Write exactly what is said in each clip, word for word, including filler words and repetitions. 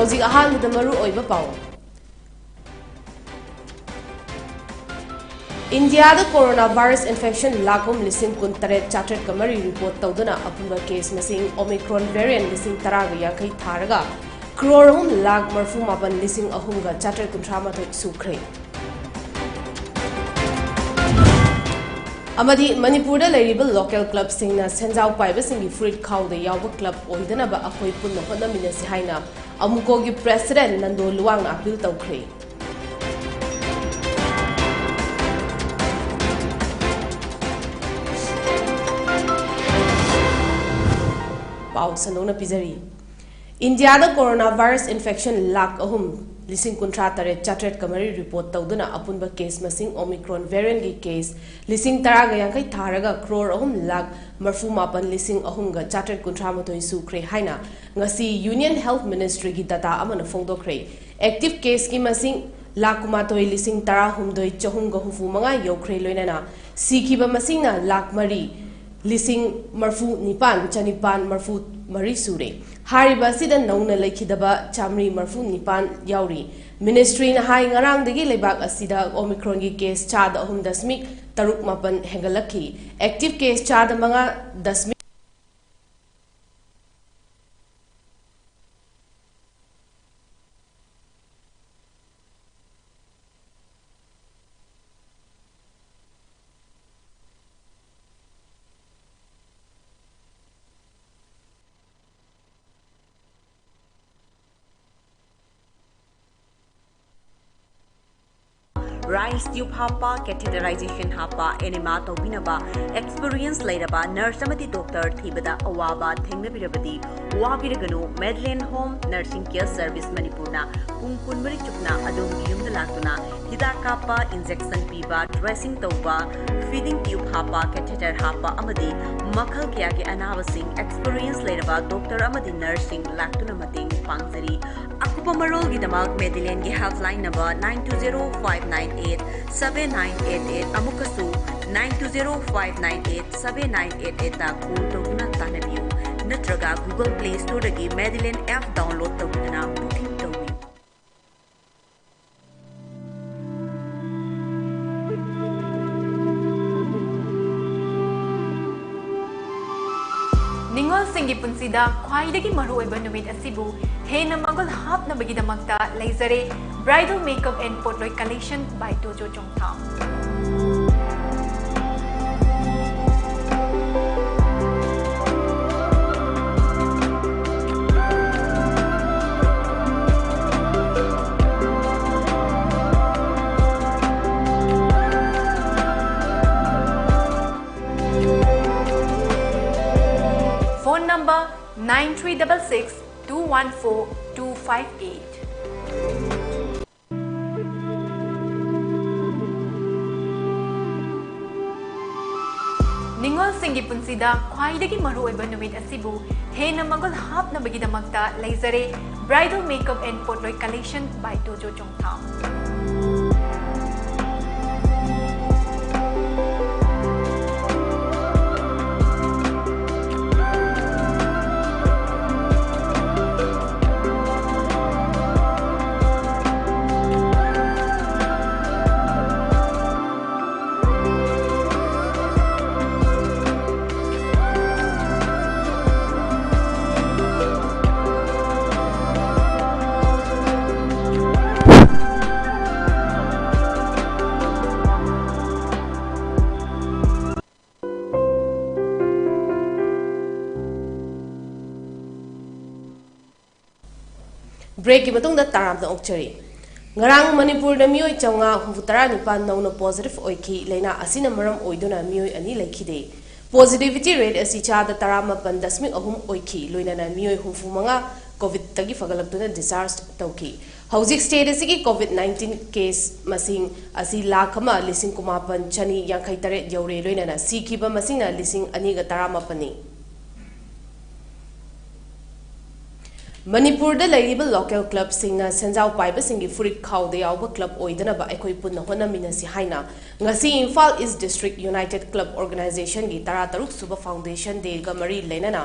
ꯍꯧꯖꯤꯛ ꯑꯍꯥꯟꯕꯗ ꯃꯔꯨ ꯑꯣꯏꯕ ꯄꯥꯎ꯫ ꯏꯟꯗꯤꯌꯥꯗ ꯀꯣꯔꯣꯅꯥ ꯚꯥꯏꯔꯁ ꯏꯟꯐꯦꯛꯁꯟ ꯂꯥꯈ ꯑꯍꯨꯝ ꯂꯤꯁꯤꯡ ꯀꯨꯟ ꯇꯔꯦꯠ ꯆꯥꯇ꯭ꯔꯦꯠꯀ ꯃꯔꯤ ꯔꯤꯄꯣꯔꯠ ꯇꯧꯗꯨꯅ ꯑꯄꯨꯟꯕ ꯀꯦꯁ ꯃꯁꯤꯡ ꯑꯣꯃꯤꯀ꯭ꯔꯣꯟ ꯚꯦꯔꯤꯌꯟ ꯂꯤꯁꯤꯡ ꯇꯔꯥꯒ ꯌꯥꯡꯈꯩ ꯊꯥꯔꯒ ꯀ꯭ꯔꯣꯔ ꯑꯍꯨꯝ ꯂꯥꯈ ꯃꯔꯐꯨ ꯃꯥꯄꯟ ꯂꯤꯁꯤꯡ ꯑꯍꯨꯝꯒ ꯆꯥꯇ꯭ꯔꯦꯠ ꯀꯨꯟꯊ꯭ꯔꯥ ꯃꯥꯊꯣꯏ ꯁꯨꯈ꯭ꯔꯦ꯫ ꯑꯃꯗꯤ ꯃꯅꯤꯄꯨꯔꯗ ꯂꯩꯔꯤꯕ ꯂꯣꯀꯦꯜ ꯀ꯭ꯂꯕꯁꯤꯡꯅ ꯁꯦꯟꯖꯥꯎ ꯄꯥꯏꯕꯁꯤꯡꯒꯤ ꯐꯨꯔꯤꯠ ꯈꯥꯎꯗ ꯌꯥꯎꯕ ꯀ꯭ꯂꯕ ꯑꯣꯏꯗꯅꯕ ꯑꯩꯈꯣꯏ ꯄꯨꯟꯅ ꯍꯣꯠꯅꯃꯤꯟꯅꯁꯤ ꯍꯥꯏꯅ ꯑꯃꯨꯀꯣꯒꯤ ꯄ꯭ꯔꯦꯁꯤꯗꯦꯟ ꯅꯟꯗꯣ ꯂꯨꯋꯥꯡꯅ ꯑꯄꯤꯜ ꯇꯧꯈ꯭ꯔꯦ꯫ ꯄꯥꯎ ꯁꯟꯗꯣꯛꯅ ꯄꯤꯖꯔꯤ꯫ ꯏꯟꯗꯤꯌꯥꯗ ꯀꯣꯔꯣꯅꯥ ꯚꯥꯏꯔꯁ ꯏꯟꯐꯦꯛꯁꯟ ꯂꯥꯈ ꯑꯍꯨꯝ ꯂꯤꯁꯤꯡ ꯀꯨꯟꯊ꯭ꯔꯥ ꯇꯔꯦꯠ ꯆꯥꯇ꯭ꯔꯦꯠꯀ ꯃꯔꯤ ꯔꯤꯄꯣꯔꯠ ꯇꯧꯗꯨꯅ ꯑꯄꯨꯟꯕ ꯀꯦꯁ ꯃꯁꯤꯡ ꯑꯣꯃꯤꯀ꯭ꯔꯣꯟ ꯚꯦꯔꯤꯌꯟꯒꯤ ꯀꯦꯁ ꯂꯤꯁꯤꯡ ꯇꯔꯥꯒ ꯌꯥꯡꯈꯩ ꯊꯥꯔꯒ ꯀ꯭ꯔꯣꯔ ꯑꯍꯨꯝ ꯂꯥꯈ ꯃꯔꯐꯨ ꯃꯥꯄꯟ ꯂꯤꯁꯤꯡ ꯑꯍꯨꯝꯒ ꯆꯥꯇ꯭ꯔꯦꯠ ꯀꯨꯟꯊ꯭ꯔꯥ ꯃꯥꯊꯣꯏ ꯁꯨꯈ꯭ꯔꯦ ꯍꯥꯏꯅ ꯉꯁꯤ ꯌꯨꯅꯤꯌꯟ ꯍꯦꯜꯊ ꯃꯤꯅꯤꯁꯇ꯭ꯔꯤꯒꯤ ꯗꯇꯥ ꯑꯃꯅ ꯐꯣꯡꯗꯣꯛꯈ꯭ꯔꯦ꯫ ꯑꯦꯛꯇꯤꯚ ꯀꯦꯁꯀꯤ ꯃꯁꯤꯡ ꯂꯥꯈ ꯀꯨꯟꯃꯥꯊꯣꯏ ꯂꯤꯁꯤꯡ ꯇꯔꯥꯍꯨꯝꯗꯣꯏ ꯆꯍꯨꯝꯒ ꯍꯨꯝꯐꯨ ꯃꯉꯥ ꯌꯧꯈ꯭ꯔꯦ, ꯂꯣꯏꯅꯅ ꯁꯤꯈꯤꯕ ꯃꯁꯤꯡꯅ ꯂꯥꯈ ꯃꯔꯤ ꯂꯤꯁꯤꯡ ꯃꯔꯐꯨ ꯅꯤꯄꯥꯟ ꯆꯅꯤꯄꯥꯟ ꯃꯔꯐꯨ ꯃꯔꯤ ꯁꯨꯔꯦ꯫ ꯍꯥꯏꯔꯤꯕ ꯑꯁꯤꯗ ꯅꯧꯅ ꯂꯩꯈꯤꯗꯕ ꯆꯥꯃꯔꯤ ꯃꯔꯐꯨ ꯅꯤꯄꯥꯟ ꯌꯥꯎꯔꯤ꯫ ꯃꯤꯅꯤꯁꯇ꯭ꯔꯤꯅ ꯍꯥꯏ, ꯉꯔꯥꯡꯗꯒꯤ ꯂꯩꯕꯥꯛ ꯑꯁꯤꯗ ꯑꯣꯃꯤꯀ꯭ꯔꯣꯟꯒꯤ ꯀꯦꯁ ꯆꯥꯗ ꯑꯍꯨꯝ ꯗꯁꯃꯤꯛ ꯇꯔꯨꯛ ꯃꯥꯄꯟ ꯍꯦꯟꯒꯠꯂꯛꯈꯤ꯫ ꯑꯦꯛꯇꯤꯚ ꯀꯦꯁ ꯆꯥꯗ ꯃꯉꯥ ꯗꯁꯃꯤꯛ ꯔꯥꯏꯁ ꯇ꯭ꯌꯨꯕ ꯍꯥꯞꯄ, ꯀꯦꯊꯦꯇꯔꯥꯏꯖꯦꯁꯟ ꯍꯥꯞꯄ, ꯑꯦꯅꯦꯃꯥ ꯇꯧꯕꯤꯅꯕ ꯑꯦꯛꯁꯄꯤꯔꯤꯌꯦꯟꯁ ꯂꯩꯔꯕ ꯅꯔꯁ ꯑꯃꯗꯤ ꯗꯣꯛꯇꯔ ꯊꯤꯕꯗ ꯑꯋꯥꯕ ꯊꯦꯡꯅꯕꯤꯔꯕꯗꯤ ꯋꯥꯕꯤꯔꯒꯅꯨ꯫ ꯃꯦꯗꯂꯦꯟ ꯍꯣꯝ ꯅꯔꯁꯤꯡ ꯀꯦꯌꯔ ꯁꯔꯚꯤꯁ ꯃꯅꯤꯄꯨꯔꯅ ꯄꯨꯡ ꯀꯨꯟꯃꯔꯤ ꯆꯨꯞꯅ ꯑꯗꯣꯝꯒꯤ ꯌꯨꯝꯗ ꯂꯥꯛꯇꯨꯅ ꯍꯤꯗꯥꯛ ꯀꯥꯞꯄ, ꯏꯟꯖꯦꯛꯁꯟ ꯄꯤꯕ, ꯗ꯭ꯔꯦꯁꯤꯡ ꯇꯧꯕ, ꯐꯤꯗꯤꯡ ꯇ꯭ꯌꯨꯕ ꯍꯥꯞꯄ, ꯀꯦꯊꯦꯇꯔ ꯍꯥꯞꯄ ꯑꯃꯗꯤ ꯃꯈꯜ ꯀꯌꯥꯒꯤ ꯑꯅꯥꯕꯁꯤꯡ ꯑꯦꯛꯁꯄꯤꯔꯤꯌꯦꯟꯁ ꯂꯩꯔꯕ ꯗꯣꯛꯇꯔ ꯑꯃꯗꯤ ꯅꯔꯁꯁꯤꯡ ꯂꯥꯛꯇꯨꯅ ꯃꯇꯦꯡ ꯄꯥꯡꯖꯔꯤ꯫ ꯑꯀꯨꯞꯄ ꯃꯔꯣꯜꯒꯤꯗꯃꯛ ꯃꯦꯗꯤꯂꯦꯟꯒꯤ helpline number nine two zero five nine eight seven nine eight eight ꯑꯃꯨꯛꯀꯁꯨ nine two zero five nine eight seven nine eight eight ꯇ ꯀꯣꯜ ꯇꯧꯗꯨꯅ ꯇꯥꯟꯅꯕꯤꯌꯨ꯫ ꯅꯠꯇ꯭ꯔꯒ Google Play Storeꯗꯒꯤ Medilane app download ꯇꯧꯗꯨꯅ booking ꯇꯧꯕꯤꯌꯨ꯫ ꯅꯤꯉꯣꯜꯁꯤꯡꯒꯤ ꯄꯨꯟꯁꯤꯗ ꯈ꯭ꯋꯥꯏꯗꯒꯤ ꯃꯔꯨꯑꯣꯏꯕ ꯅꯨꯃꯤꯠ ꯑꯁꯤꯕꯨ ꯍꯦꯟꯅ ꯃꯒꯨꯟ ꯍꯥꯞꯅꯕꯒꯤꯗꯃꯛꯇ ꯂꯩꯖꯔꯦ Bridal Makeup and ꯄꯣꯠꯂꯣꯏ Collection by Tojo Chongtham꯫ Phone number nine three double six two one four two five eight. ꯅꯤꯉꯣꯜꯁꯤꯡꯒꯤ ꯄꯨꯟꯁꯤꯗ ꯈ꯭ꯋꯥꯏꯗꯒꯤ ꯃꯔꯨꯑꯣꯏꯕ ꯅꯨꯃꯤꯠ ꯑꯁꯤꯕꯨ ꯍꯦꯟꯅ ꯃꯒꯨꯟ ꯍꯥꯞꯅꯕꯒꯤꯗꯃꯛꯇ ꯂꯩꯖꯔꯦ Bridal Makeup and ꯄꯣꯠꯂꯣꯏ Collection by Tojo Chongtham꯫ Breakꯀꯤ ꯃꯇꯨꯡꯗ ꯇꯔꯥꯝꯅ ꯑꯣꯛꯆꯔꯤ꯫ ꯉꯔꯥꯡ ꯃꯅꯤꯄꯨꯔꯗ ꯃꯤꯑꯣꯏ ꯆꯥꯝꯃꯉꯥ ꯍꯨꯝꯐꯨ ꯇꯔꯥ ꯅꯤꯄꯥꯟ ꯅꯧꯅ positive ꯑꯣꯏꯈꯤ꯫ ꯂꯥꯏꯅꯥ ꯑꯁꯤꯅ ꯃꯔꯝ ꯑꯣꯏꯗꯨꯅ ꯃꯤꯑꯣꯏ ꯑꯅꯤ ꯂꯩꯈꯤꯗꯦ꯫ Positivity rate ꯑꯁꯤ ꯆꯥꯗ ꯇꯔꯥꯃꯥꯄꯟ ꯗꯁꯃꯤꯛ ꯑꯍꯨꯝ ꯑꯣꯏꯈꯤ꯫ ꯂꯣꯏꯅꯅ ꯃꯤꯑꯣꯏ ꯍꯨꯝꯐꯨ ꯃꯉꯥ COVIDꯇꯒꯤ ꯐꯒꯠꯂꯛꯇꯨꯅ discharge ꯇꯧꯈꯤ꯫ ꯍꯧꯖꯤꯛ state ꯑꯁꯤꯒꯤ COVID nineteen case ꯃꯁꯤꯡ ꯑꯁꯤ ꯂꯥꯈ ꯑꯃ ꯂꯤꯁꯤꯡ ꯀꯨꯟꯃꯥꯄꯟ ꯆꯅꯤ ꯌꯥꯡꯈꯩ ꯇꯔꯦꯠ ꯌꯧꯔꯦ꯫ ꯂꯣꯏꯅꯅ ꯁꯤꯈꯤꯕ ꯃꯁꯤꯡꯅ ꯂꯤꯁꯤꯡ ꯑꯅꯤꯒ ꯇꯔꯥꯃꯥꯄꯟꯅꯤ꯫ ꯃꯅꯤꯄꯨꯔꯗ ꯂꯩꯔꯤꯕ local clubꯁꯤꯡꯅ ꯁꯦꯟꯖꯥꯎ ꯄꯥꯏꯕꯁꯤꯡꯒꯤ ꯐꯨꯔꯤꯠ ꯈꯥꯎꯗ ꯌꯥꯎꯕ club ꯑꯣꯏꯗꯅꯕ ꯑꯩꯈꯣꯏ ꯄꯨꯟꯅ ꯍꯣꯠꯅꯃꯤꯟꯅꯁꯤ ꯍꯥꯏꯅ ꯉꯁꯤ Imphal East District United Club Organizationꯒꯤ ꯇꯔꯥꯇꯔꯨꯛ ꯁꯨꯕ foundation dayꯒ ꯃꯔꯤ ꯂꯩꯅꯅ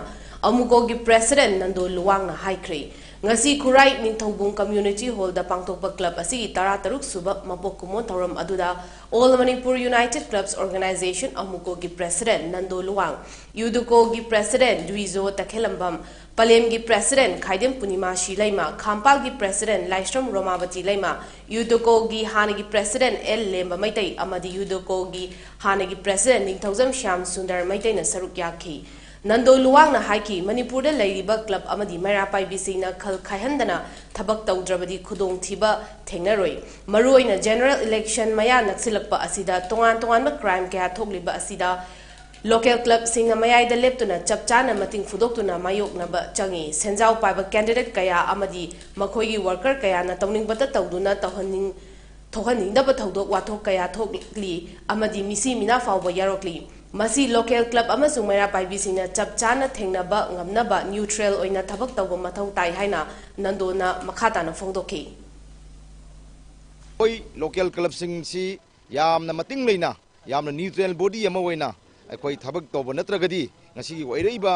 ꯑꯃꯨꯀꯣꯒꯤ ꯄ꯭ꯔꯦꯁꯤꯗꯦꯟꯠ ꯅꯟꯗꯣ ꯂꯨꯋꯥꯡꯅ ꯍꯥꯏꯈ꯭ꯔꯦ꯫ ꯉꯁꯤ ꯈꯨꯔꯥꯏ ꯅꯤꯡꯊꯧꯕꯨꯡ ꯀꯝꯃ꯭ꯌꯨꯅꯤꯇꯤ ꯍꯣꯜꯗ ꯄꯥꯡꯊꯣꯛꯄ ꯀ꯭ꯂꯕ ꯑꯁꯤꯒꯤ ꯇꯔꯥꯇꯔꯨꯛ ꯁꯨꯕ ꯃꯄꯣꯛ ꯀꯨꯝꯑꯣꯟ ꯊꯧꯔꯝ ꯑꯗꯨꯗ All Manipur United Clubs Organisation, ꯑꯃꯨꯀꯣꯒꯤ ꯄ꯭ꯔꯦꯁꯤꯗꯦꯟꯠ ꯅꯟꯗꯣ ꯂꯨꯋꯥꯡ, ꯌꯨꯗꯨꯀꯣꯒꯤ ꯄ꯭ꯔꯦꯁꯤꯗꯦꯟꯠ ꯗ꯭ꯋꯤꯖꯣ ꯇꯈꯦꯂꯝꯕꯝ, ꯄꯂꯦꯝꯒꯤ ꯄ꯭ꯔꯦꯁꯤꯗꯦꯟꯠ ꯈꯥꯏꯗꯦꯝ ꯄꯨꯔꯅꯤꯃꯥ ꯁꯤꯂꯩꯃ, ꯈꯥꯝꯄꯥꯜꯒꯤ ꯄ꯭ꯔꯦꯁꯤꯗꯦꯟꯠ ꯂꯥꯏꯁ꯭ꯔꯝ ꯔꯣꯃꯥꯕꯇꯤ ꯂꯩꯃ, ꯌꯨꯗꯨꯀꯣꯒꯤ ꯍꯥꯟꯅꯒꯤ ꯄ꯭ꯔꯦꯁꯤꯗꯦꯟꯠ ꯑꯦꯜ ꯂꯦꯝꯕ ꯃꯩꯇꯩ ꯑꯃꯗꯤ ꯌꯨꯗꯨꯀꯣꯒꯤ ꯍꯥꯟꯅꯒꯤ ꯄ꯭ꯔꯦꯁꯤꯗꯦꯟꯠ ꯅꯤꯡꯊꯧꯖꯝ ꯁ꯭ꯌꯥꯝ ꯁꯨꯟꯗꯔ ꯃꯩꯇꯩꯅ ꯁꯔꯨꯛ ꯌꯥꯈꯤ꯫ ꯅꯟꯗꯣ ꯂꯨꯋꯥꯡꯅ ꯍꯥꯏꯈꯤ, ꯃꯅꯤꯄꯨꯔꯗ ꯂꯩꯔꯤꯕ ꯀ꯭ꯂꯕ ꯑꯃꯗꯤ ꯃꯩꯔꯥ ꯄꯥꯏꯕꯤꯁꯤꯡꯅ ꯈꯜ ꯈꯥꯏꯍꯟꯗꯅ ꯊꯕꯛ ꯇꯧꯗ꯭ꯔꯕꯗꯤ ꯈꯨꯗꯣꯡꯊꯤꯕ ꯊꯦꯡꯅꯔꯣꯏ꯫ ꯃꯔꯨꯑꯣꯏꯅ ꯖꯦꯅꯔꯦꯜ ꯏꯂꯦꯛꯁꯟ ꯃꯌꯥ ꯅꯛꯁꯤꯜꯂꯛꯄ ꯑꯁꯤꯗ ꯇꯣꯉꯥꯟ ꯇꯣꯉꯥꯟꯕ ꯀ꯭ꯔꯥꯏꯝ ꯀꯌꯥ ꯊꯣꯛꯂꯤꯕ ꯑꯁꯤꯗ ꯂꯣꯀꯦꯜ ꯀ꯭ꯂꯕꯁꯤꯡꯅ ꯃꯌꯥꯏꯗ ꯂꯦꯞꯇꯨꯅ ꯆꯞ ꯆꯥꯅ ꯃꯇꯤꯡ ꯐꯨꯗꯣꯛꯇꯨꯅ ꯃꯥꯌꯣꯛꯅꯕ ꯆꯪꯏ꯫ ꯁꯦꯟꯖꯥꯎ ꯄꯥꯏꯕ ꯀꯦꯟꯗꯤꯗꯦꯠ ꯀꯌꯥ ꯑꯃꯗꯤ ꯃꯈꯣꯏꯒꯤ ꯋꯥꯔꯀꯔ ꯀꯌꯥꯅ ꯇꯧꯅꯤꯡꯕꯇ ꯇꯧꯗꯨꯅ ꯇꯧꯍꯟꯅꯤꯡ-, ꯊꯣꯛꯍꯟꯅꯤꯡꯗꯕ ꯊꯧꯗꯣꯛ ꯋꯥꯊꯣꯛ ꯀꯌꯥ ꯊꯣꯛꯂꯤ ꯑꯃꯗꯤ ꯃꯤꯁꯤ ꯃꯤꯅꯥ ꯐꯥꯎꯕ ꯌꯥꯎꯔꯛꯂꯤ꯫ ꯃꯁꯤ ꯂꯣꯀꯦꯜ ꯀ꯭ꯂꯕ ꯑꯃꯁꯨꯡ ꯃꯩꯔꯥ ꯄꯥꯏꯕꯤꯁꯤꯡꯅ ꯆꯞ ꯆꯥꯅ ꯊꯦꯡꯅꯕ ꯉꯝꯅꯕ ꯅ꯭ꯌꯨꯇ꯭ꯔꯦꯜ ꯑꯣꯏꯅ ꯊꯕꯛ ꯇꯧꯕ ꯃꯊꯧ ꯇꯥꯏ ꯍꯥꯏꯅ ꯅꯟꯗꯣꯅ ꯃꯈꯥ ꯇꯥꯅ ꯐꯣꯡꯗꯣꯛꯈꯤ꯫ ꯑꯩꯈꯣꯏ ꯂꯣꯀꯦꯜ ꯀ꯭ꯂꯕꯁꯤꯡꯁꯤ ꯌꯥꯝꯅ ꯃꯇꯤꯡ ꯂꯩꯅ, ꯌꯥꯝꯅ ꯅ꯭ꯌꯨꯇ꯭ꯔꯦꯜ ꯕꯣꯗꯤ ꯑꯃ ꯑꯣꯏꯅ ꯑꯩꯈꯣꯏ ꯊꯕꯛ ꯇꯧꯕ ꯅꯠꯇ꯭ꯔꯒꯗꯤ ꯉꯁꯤꯒꯤ ꯑꯣꯏꯔꯛꯏꯕ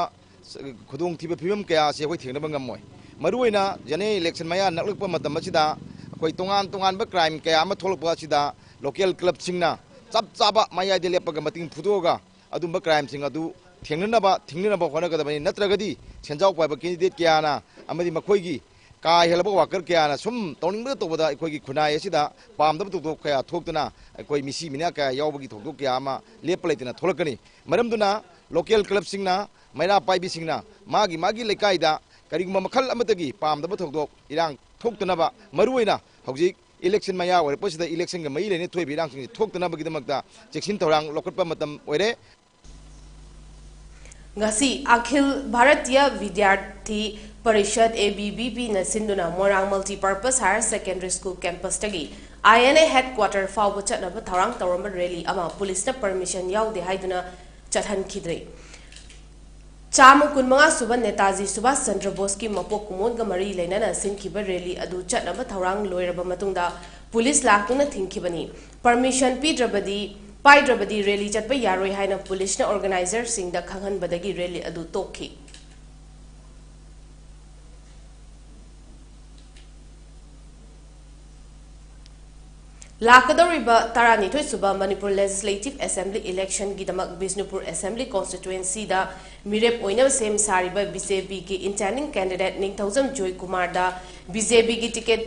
ꯈꯨꯗꯣꯡꯊꯤꯕ ꯐꯤꯕꯝ ꯀꯌꯥ ꯑꯁꯤ ꯑꯩꯈꯣꯏ ꯊꯦꯡꯅꯕ ꯉꯝꯃꯣꯏ꯫ ꯃꯔꯨꯑꯣꯏꯅ ꯖꯦꯅꯔꯦꯜ ꯏꯂꯦꯛꯁꯟ ꯃꯌꯥ ꯅꯛꯂꯛꯄ ꯃꯇꯝ ꯑꯁꯤꯗ ꯑꯩꯈꯣꯏ ꯇꯣꯉꯥꯟ ꯇꯣꯉꯥꯟꯕ ꯀ꯭ꯔꯥꯏꯝ ꯀꯌꯥ ꯑꯃ ꯊꯣꯛꯂꯛꯄ ꯑꯁꯤꯗ ꯂꯣꯀꯦꯜ ꯀ꯭ꯂꯕꯁꯤꯡꯅ ꯆꯞ ꯆꯥꯕ ꯃꯌꯥꯏꯗ ꯂꯦꯞꯄꯒ ꯃꯇꯤꯡ ꯐꯨꯗꯣꯛꯑꯒ ꯑꯗꯨꯝꯕ ꯀ꯭ꯔꯥꯏꯝꯁꯤꯡ ꯑꯗꯨ ꯊꯦꯡꯅꯅꯕ, ꯊꯤꯡꯅꯅꯕ ꯍꯣꯠꯅꯒꯗꯕꯅꯤ꯫ ꯅꯠꯇ꯭ꯔꯒꯗꯤ ꯁꯦꯟꯖꯥꯎ ꯄꯥꯏꯕ ꯀꯦꯟꯗꯤꯗꯦꯠ ꯀꯌꯥꯅ ꯑꯃꯗꯤ ꯃꯈꯣꯏꯒꯤ ꯀꯥ ꯍꯦꯜꯂꯕ ꯋꯥꯀꯔ ꯀꯌꯥꯅ ꯁꯨꯝ ꯇꯧꯅꯤꯡꯕꯗ ꯇꯧꯕꯗ ꯑꯩꯈꯣꯏꯒꯤ ꯈꯨꯟꯅꯥꯏ ꯑꯁꯤꯗ ꯄꯥꯝꯗꯕ ꯊꯧꯗꯣꯛ ꯀꯌꯥ ꯊꯣꯛꯇꯨꯅ ꯑꯩꯈꯣꯏ ꯃꯤꯁꯤ ꯃꯤꯅꯥ ꯀꯌꯥ ꯌꯥꯎꯕꯒꯤ ꯊꯧꯗꯣꯛ ꯀꯌꯥ ꯑꯃ ꯂꯦꯞꯄ ꯂꯩꯇꯅ ꯊꯣꯛꯂꯛꯀꯅꯤ꯫ ꯃꯔꯝꯗꯨꯅ ꯂꯣꯀꯦꯜ ꯀ꯭ꯂꯕꯁꯤꯡꯅ, ꯃꯩꯔꯥ ꯄꯥꯏꯕꯤꯁꯤꯡꯅ ꯃꯥꯒꯤ ꯃꯥꯒꯤ ꯂꯩꯀꯥꯏꯗ ꯀꯔꯤꯒꯨꯝꯕ ꯃꯈꯜ ꯑꯃꯠꯇꯒꯤ ꯄꯥꯝꯗꯕ ꯊꯧꯗꯣꯛ ꯏꯔꯥꯡ ꯊꯣꯛꯇꯅꯕ, ꯃꯔꯨꯑꯣꯏꯅ ꯍꯧꯖꯤꯛ ꯏꯂꯦꯛꯁꯟ ꯃꯌꯥ ꯑꯣꯏꯔꯛꯄꯁꯤꯗ ꯏꯂꯦꯛꯁꯟꯒ ꯃꯔꯤ ꯂꯩꯅꯅ ꯊꯣꯛꯏꯕ ꯏꯔꯥꯡꯁꯤꯡꯁꯤ ꯊꯣꯛꯇꯅꯕꯒꯤꯗꯃꯛꯇ ꯆꯦꯛꯁꯤꯟ ꯊꯧꯔꯥꯡ ꯂꯧꯈꯠꯄ ꯃꯇꯝ ꯑꯣꯏꯔꯦ꯫ ꯉꯁꯤ ꯑꯈꯤꯜ ꯚꯥꯔꯇꯤꯌ ꯚꯤꯗ꯭ꯌꯥꯔꯊꯤ ꯄꯔꯤꯁꯗ, ꯑꯦ ꯚꯤ ꯚꯤ ꯄꯤꯅ ꯁꯤꯟꯗꯨꯅ Moirang multipurpose higher secondary school ꯀꯦꯝꯄꯁꯇꯒꯤ ꯑꯥꯏ ꯑꯦꯟ ꯑꯦ ꯍꯦꯗꯀ꯭ꯋꯥꯇꯔ ꯐꯥꯎꯕ ꯆꯠꯅꯕ ꯊꯧꯔꯥꯡ ꯇꯧꯔꯝꯕ ꯔꯦꯂꯤ ꯑꯃ ꯄꯨꯂꯤꯁꯅ ꯄꯔꯃꯤꯁꯟ ꯌꯥꯎꯗꯦ ꯍꯥꯏꯗꯨꯅ ꯆꯠꯍꯟꯈꯤꯗ꯭ꯔꯦ꯫ ꯆꯥꯝꯃ ꯀꯨꯟꯃꯉꯥ ꯁꯨꯕ ꯅꯦꯇꯥꯖꯤ ꯁꯨꯚꯥꯁ ꯆꯟꯗ꯭ꯔ ꯕꯣꯁꯀꯤ ꯃꯄꯣꯛ ꯀꯨꯝꯑꯣꯟꯒ ꯃꯔꯤ ꯂꯩꯅꯅ ꯁꯤꯟꯈꯤꯕ ꯔꯦꯂꯤ ꯑꯗꯨ ꯆꯠꯅꯕ ꯊꯧꯔꯥꯡ ꯂꯣꯏꯔꯕ ꯃꯇꯨꯡꯗ ꯄꯨꯂꯤꯁ ꯂꯥꯛꯇꯨꯅ ꯊꯤꯡꯈꯤꯕꯅꯤ꯫ ꯄꯔꯃꯤꯁꯟ ꯄꯤꯗ꯭ꯔꯕꯗꯤ, ꯄꯥꯏꯗ꯭ꯔꯕꯗꯤ ꯔꯦꯂꯤ ꯆꯠꯄ ꯌꯥꯔꯣꯏ ꯍꯥꯏꯅ ꯄꯨꯂꯤꯁꯅ ꯑꯣꯔꯒꯅꯥꯏꯖꯔꯁꯤꯡꯗ ꯈꯪꯍꯟꯕꯗꯒꯤ ꯔꯦꯂꯤ ꯑꯗꯨ ꯇꯣꯛꯈꯤ꯫ ꯂꯥꯛꯀꯗꯧꯔꯤꯕ ꯇꯔꯥꯅꯤꯊꯣꯏ ꯁꯨꯕ Manipur Legislative Assembly election ꯒꯤꯗꯃꯛ Bishnupur Assembly Constituency ꯗ ꯃꯤꯔꯦꯞ ꯑꯣꯏꯅꯕ ꯁꯦꯝ ꯁꯥꯔꯤꯕ BJP ꯒꯤ intending candidate ꯅꯤꯡꯊꯧꯖꯝ ꯖꯣꯏꯀꯨꯃꯥꯔꯗ BJP ꯒꯤ ticket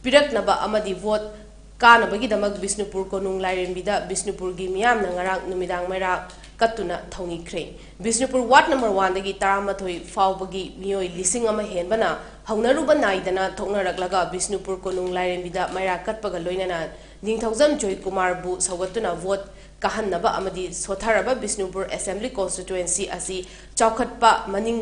ꯄꯤꯔꯛꯅꯕ ꯑꯃꯗꯤ vote ꯀꯥꯅꯕꯒꯤꯗꯃꯛ ꯕꯤꯁꯅꯨꯄꯨꯔ ꯀꯣꯅꯨꯡ ꯂꯥꯏꯔꯦꯝꯕꯤꯗ ꯕꯤꯁꯅꯨꯄꯨꯔꯒꯤ ꯃꯤꯌꯥꯝꯅ ꯉꯔꯥꯡ ꯅꯨꯃꯤꯗꯥꯡ ꯃꯩꯔꯥ ꯀꯠꯇꯨꯅ ꯊꯧꯅꯤꯈ꯭ꯔꯦ꯫ ꯕꯤꯁꯅꯨꯄꯨꯔ ward number one ꯗꯒꯤ ꯇꯔꯥꯃꯥꯊꯣꯏ ꯐꯥꯎꯕꯒꯤ ꯃꯤꯑꯣꯏ ꯂꯤꯁꯤꯡ ꯑꯃ ꯍꯦꯟꯕꯅ ꯍꯧꯅꯔꯨꯕ ꯅꯥꯏꯗꯅ ꯊꯣꯛꯅꯔꯛꯂꯒ ꯕꯤꯁꯅꯨꯄꯨꯔ ꯀꯣꯅꯨꯡ ꯂꯥꯏꯔꯦꯝꯕꯤꯗ ꯃꯩꯔꯥ ꯀꯠꯄꯒ ꯂꯣꯏꯅꯅ ꯅꯤꯡꯊꯧꯖꯝ ꯖꯣꯏꯀꯨꯃꯥꯔꯕꯨ ꯁꯧꯒꯠꯇꯨꯅ vote ꯀꯥꯍꯟꯅꯕ ꯑꯃꯗꯤ ꯁꯣꯠꯊꯔꯕ ꯕꯤꯁꯅꯨꯄꯨꯔ Assembly Constituency ꯑꯁꯤ ꯆꯥꯎꯈꯠꯄ ꯃꯅꯤꯡ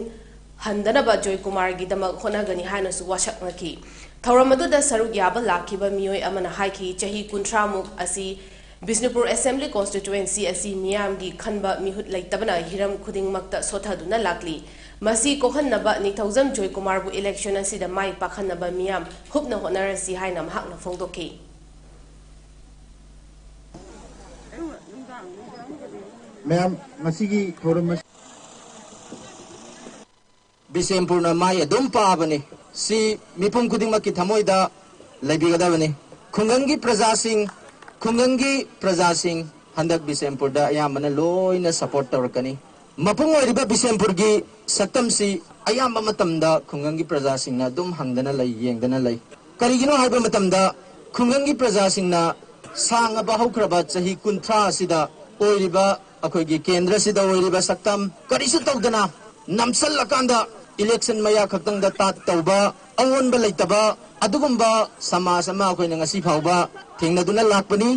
ꯍꯟꯗꯅꯕ ꯖꯣꯏꯀꯨꯃꯥꯔꯒꯤꯗꯃꯛ ꯍꯣꯠꯅꯒꯅꯤ ꯍꯥꯏꯅꯁꯨ ꯋꯥꯁꯛꯅꯈꯤ꯫ ꯊꯧꯔꯝ ꯑꯗꯨꯗ ꯁꯔꯨꯛ ꯌꯥꯕ ꯂꯥꯛꯈꯤꯕ ꯃꯤꯑꯣꯏ ꯑꯃꯅ ꯍꯥꯏꯈꯤ, ꯆꯍꯤ ꯀꯨꯟꯊ꯭ꯔꯥ ꯃꯨꯛ ꯑꯁꯤ ꯕꯤꯁꯅꯨꯄꯨꯔ Assembly Constituency ꯑꯁꯤ ꯃꯤꯌꯥꯝꯒꯤ ꯈꯟꯕ ꯃꯤꯍꯨꯠ ꯂꯩꯇꯕꯅ ꯍꯤꯔꯝ ꯈꯨꯗꯤꯡꯃꯛꯇ ꯁꯣꯠꯊꯗꯨꯅ ꯂꯥꯛꯂꯤ꯫ ꯃꯁꯤ ꯀꯣꯛꯍꯟꯅꯕ ꯅꯤꯡꯊꯧꯖꯝ ꯖꯣꯏꯀꯨꯃꯥꯔꯕꯨ election ꯑꯁꯤꯗ ꯃꯥꯏ ꯄꯥꯛꯍꯟꯅꯕ ꯃꯤꯌꯥꯝ ꯍꯨꯞꯅ ꯍꯣꯠꯅꯔꯁꯤ ꯍꯥꯏꯅ ꯃꯍꯥꯛꯅ ꯐꯣꯡꯗꯣꯛꯈꯤ꯫ ꯃꯌꯥꯝ, ꯉꯁꯤꯒꯤ ꯊꯧꯔꯝ ꯑꯁꯤ ꯕꯤꯁꯦꯝꯄꯨꯔꯅ ꯃꯥꯏ ꯑꯗꯨꯝ ꯄꯥꯛꯑꯕꯅꯤ꯫ ꯁꯤ ꯃꯤꯄꯨꯝ ꯈꯨꯗꯤꯡꯃꯛꯀꯤ ꯊꯃꯣꯏꯗ ꯂꯩꯕꯤꯒꯗꯕꯅꯤ꯫ ꯈꯨꯡꯒꯪꯒꯤ ꯄ꯭ꯔꯖꯥꯁꯤꯡ, ꯈꯨꯡꯒꯪꯒꯤ ꯄ꯭ꯔꯖꯥꯁꯤꯡ ꯍꯟꯗꯛ ꯕꯤꯁꯦꯝꯄꯨꯔꯗ ꯑꯌꯥꯝꯕꯅ ꯂꯣꯏꯅ support ꯇꯧꯔꯛꯀꯅꯤ꯫ ꯃꯄꯨꯡ ꯑꯣꯏꯔꯤꯕ ꯕꯤꯁꯦꯝꯄꯨꯔꯒꯤ ꯁꯛꯇꯝꯁꯤ ꯑꯌꯥꯝꯕ ꯃꯇꯝꯗ ꯈꯨꯡꯒꯪꯒꯤ ꯄ꯭ꯔꯖꯥꯁꯤꯡꯅ ꯑꯗꯨꯝ ꯍꯪꯗꯅ ꯂꯩ, ꯌꯦꯡꯗꯅ ꯂꯩ꯫ ꯀꯔꯤꯒꯤꯅꯣ ꯍꯥꯏꯕ ꯃꯇꯝꯗ ꯈꯨꯡꯒꯪꯒꯤ ꯄ꯭ꯔꯖꯥꯁꯤꯡꯅ ꯁꯥꯡꯉꯕ ꯍꯧꯈ꯭ꯔꯕ ꯆꯍꯤ ꯀꯨꯟꯊ꯭ꯔꯥ ꯑꯁꯤꯗ ꯑꯣꯏꯔꯤꯕ ꯑꯩꯈꯣꯏꯒꯤ ꯀꯦꯟꯗ꯭ꯔꯁꯤꯗ ꯑꯣꯏꯔꯤꯕ ꯁꯛꯇꯝ ꯀꯔꯤꯁꯨ ꯇꯧꯗꯅ ꯅꯝꯁꯜꯂꯀꯥꯟꯗ election ꯃꯌꯥ ꯈꯛꯇꯪꯗ ꯇꯥꯠ ꯇꯧꯕ, ꯑꯑꯣꯟꯕ ꯂꯩꯇꯕ ꯑꯗꯨꯒꯨꯝꯕ ꯁꯃꯥꯖ ꯑꯃ ꯑꯩꯈꯣꯏꯅ ꯉꯁꯤ ꯐꯥꯎꯕ ꯊꯦꯡꯅꯗꯨꯅ ꯂꯥꯛꯄꯅꯤ꯫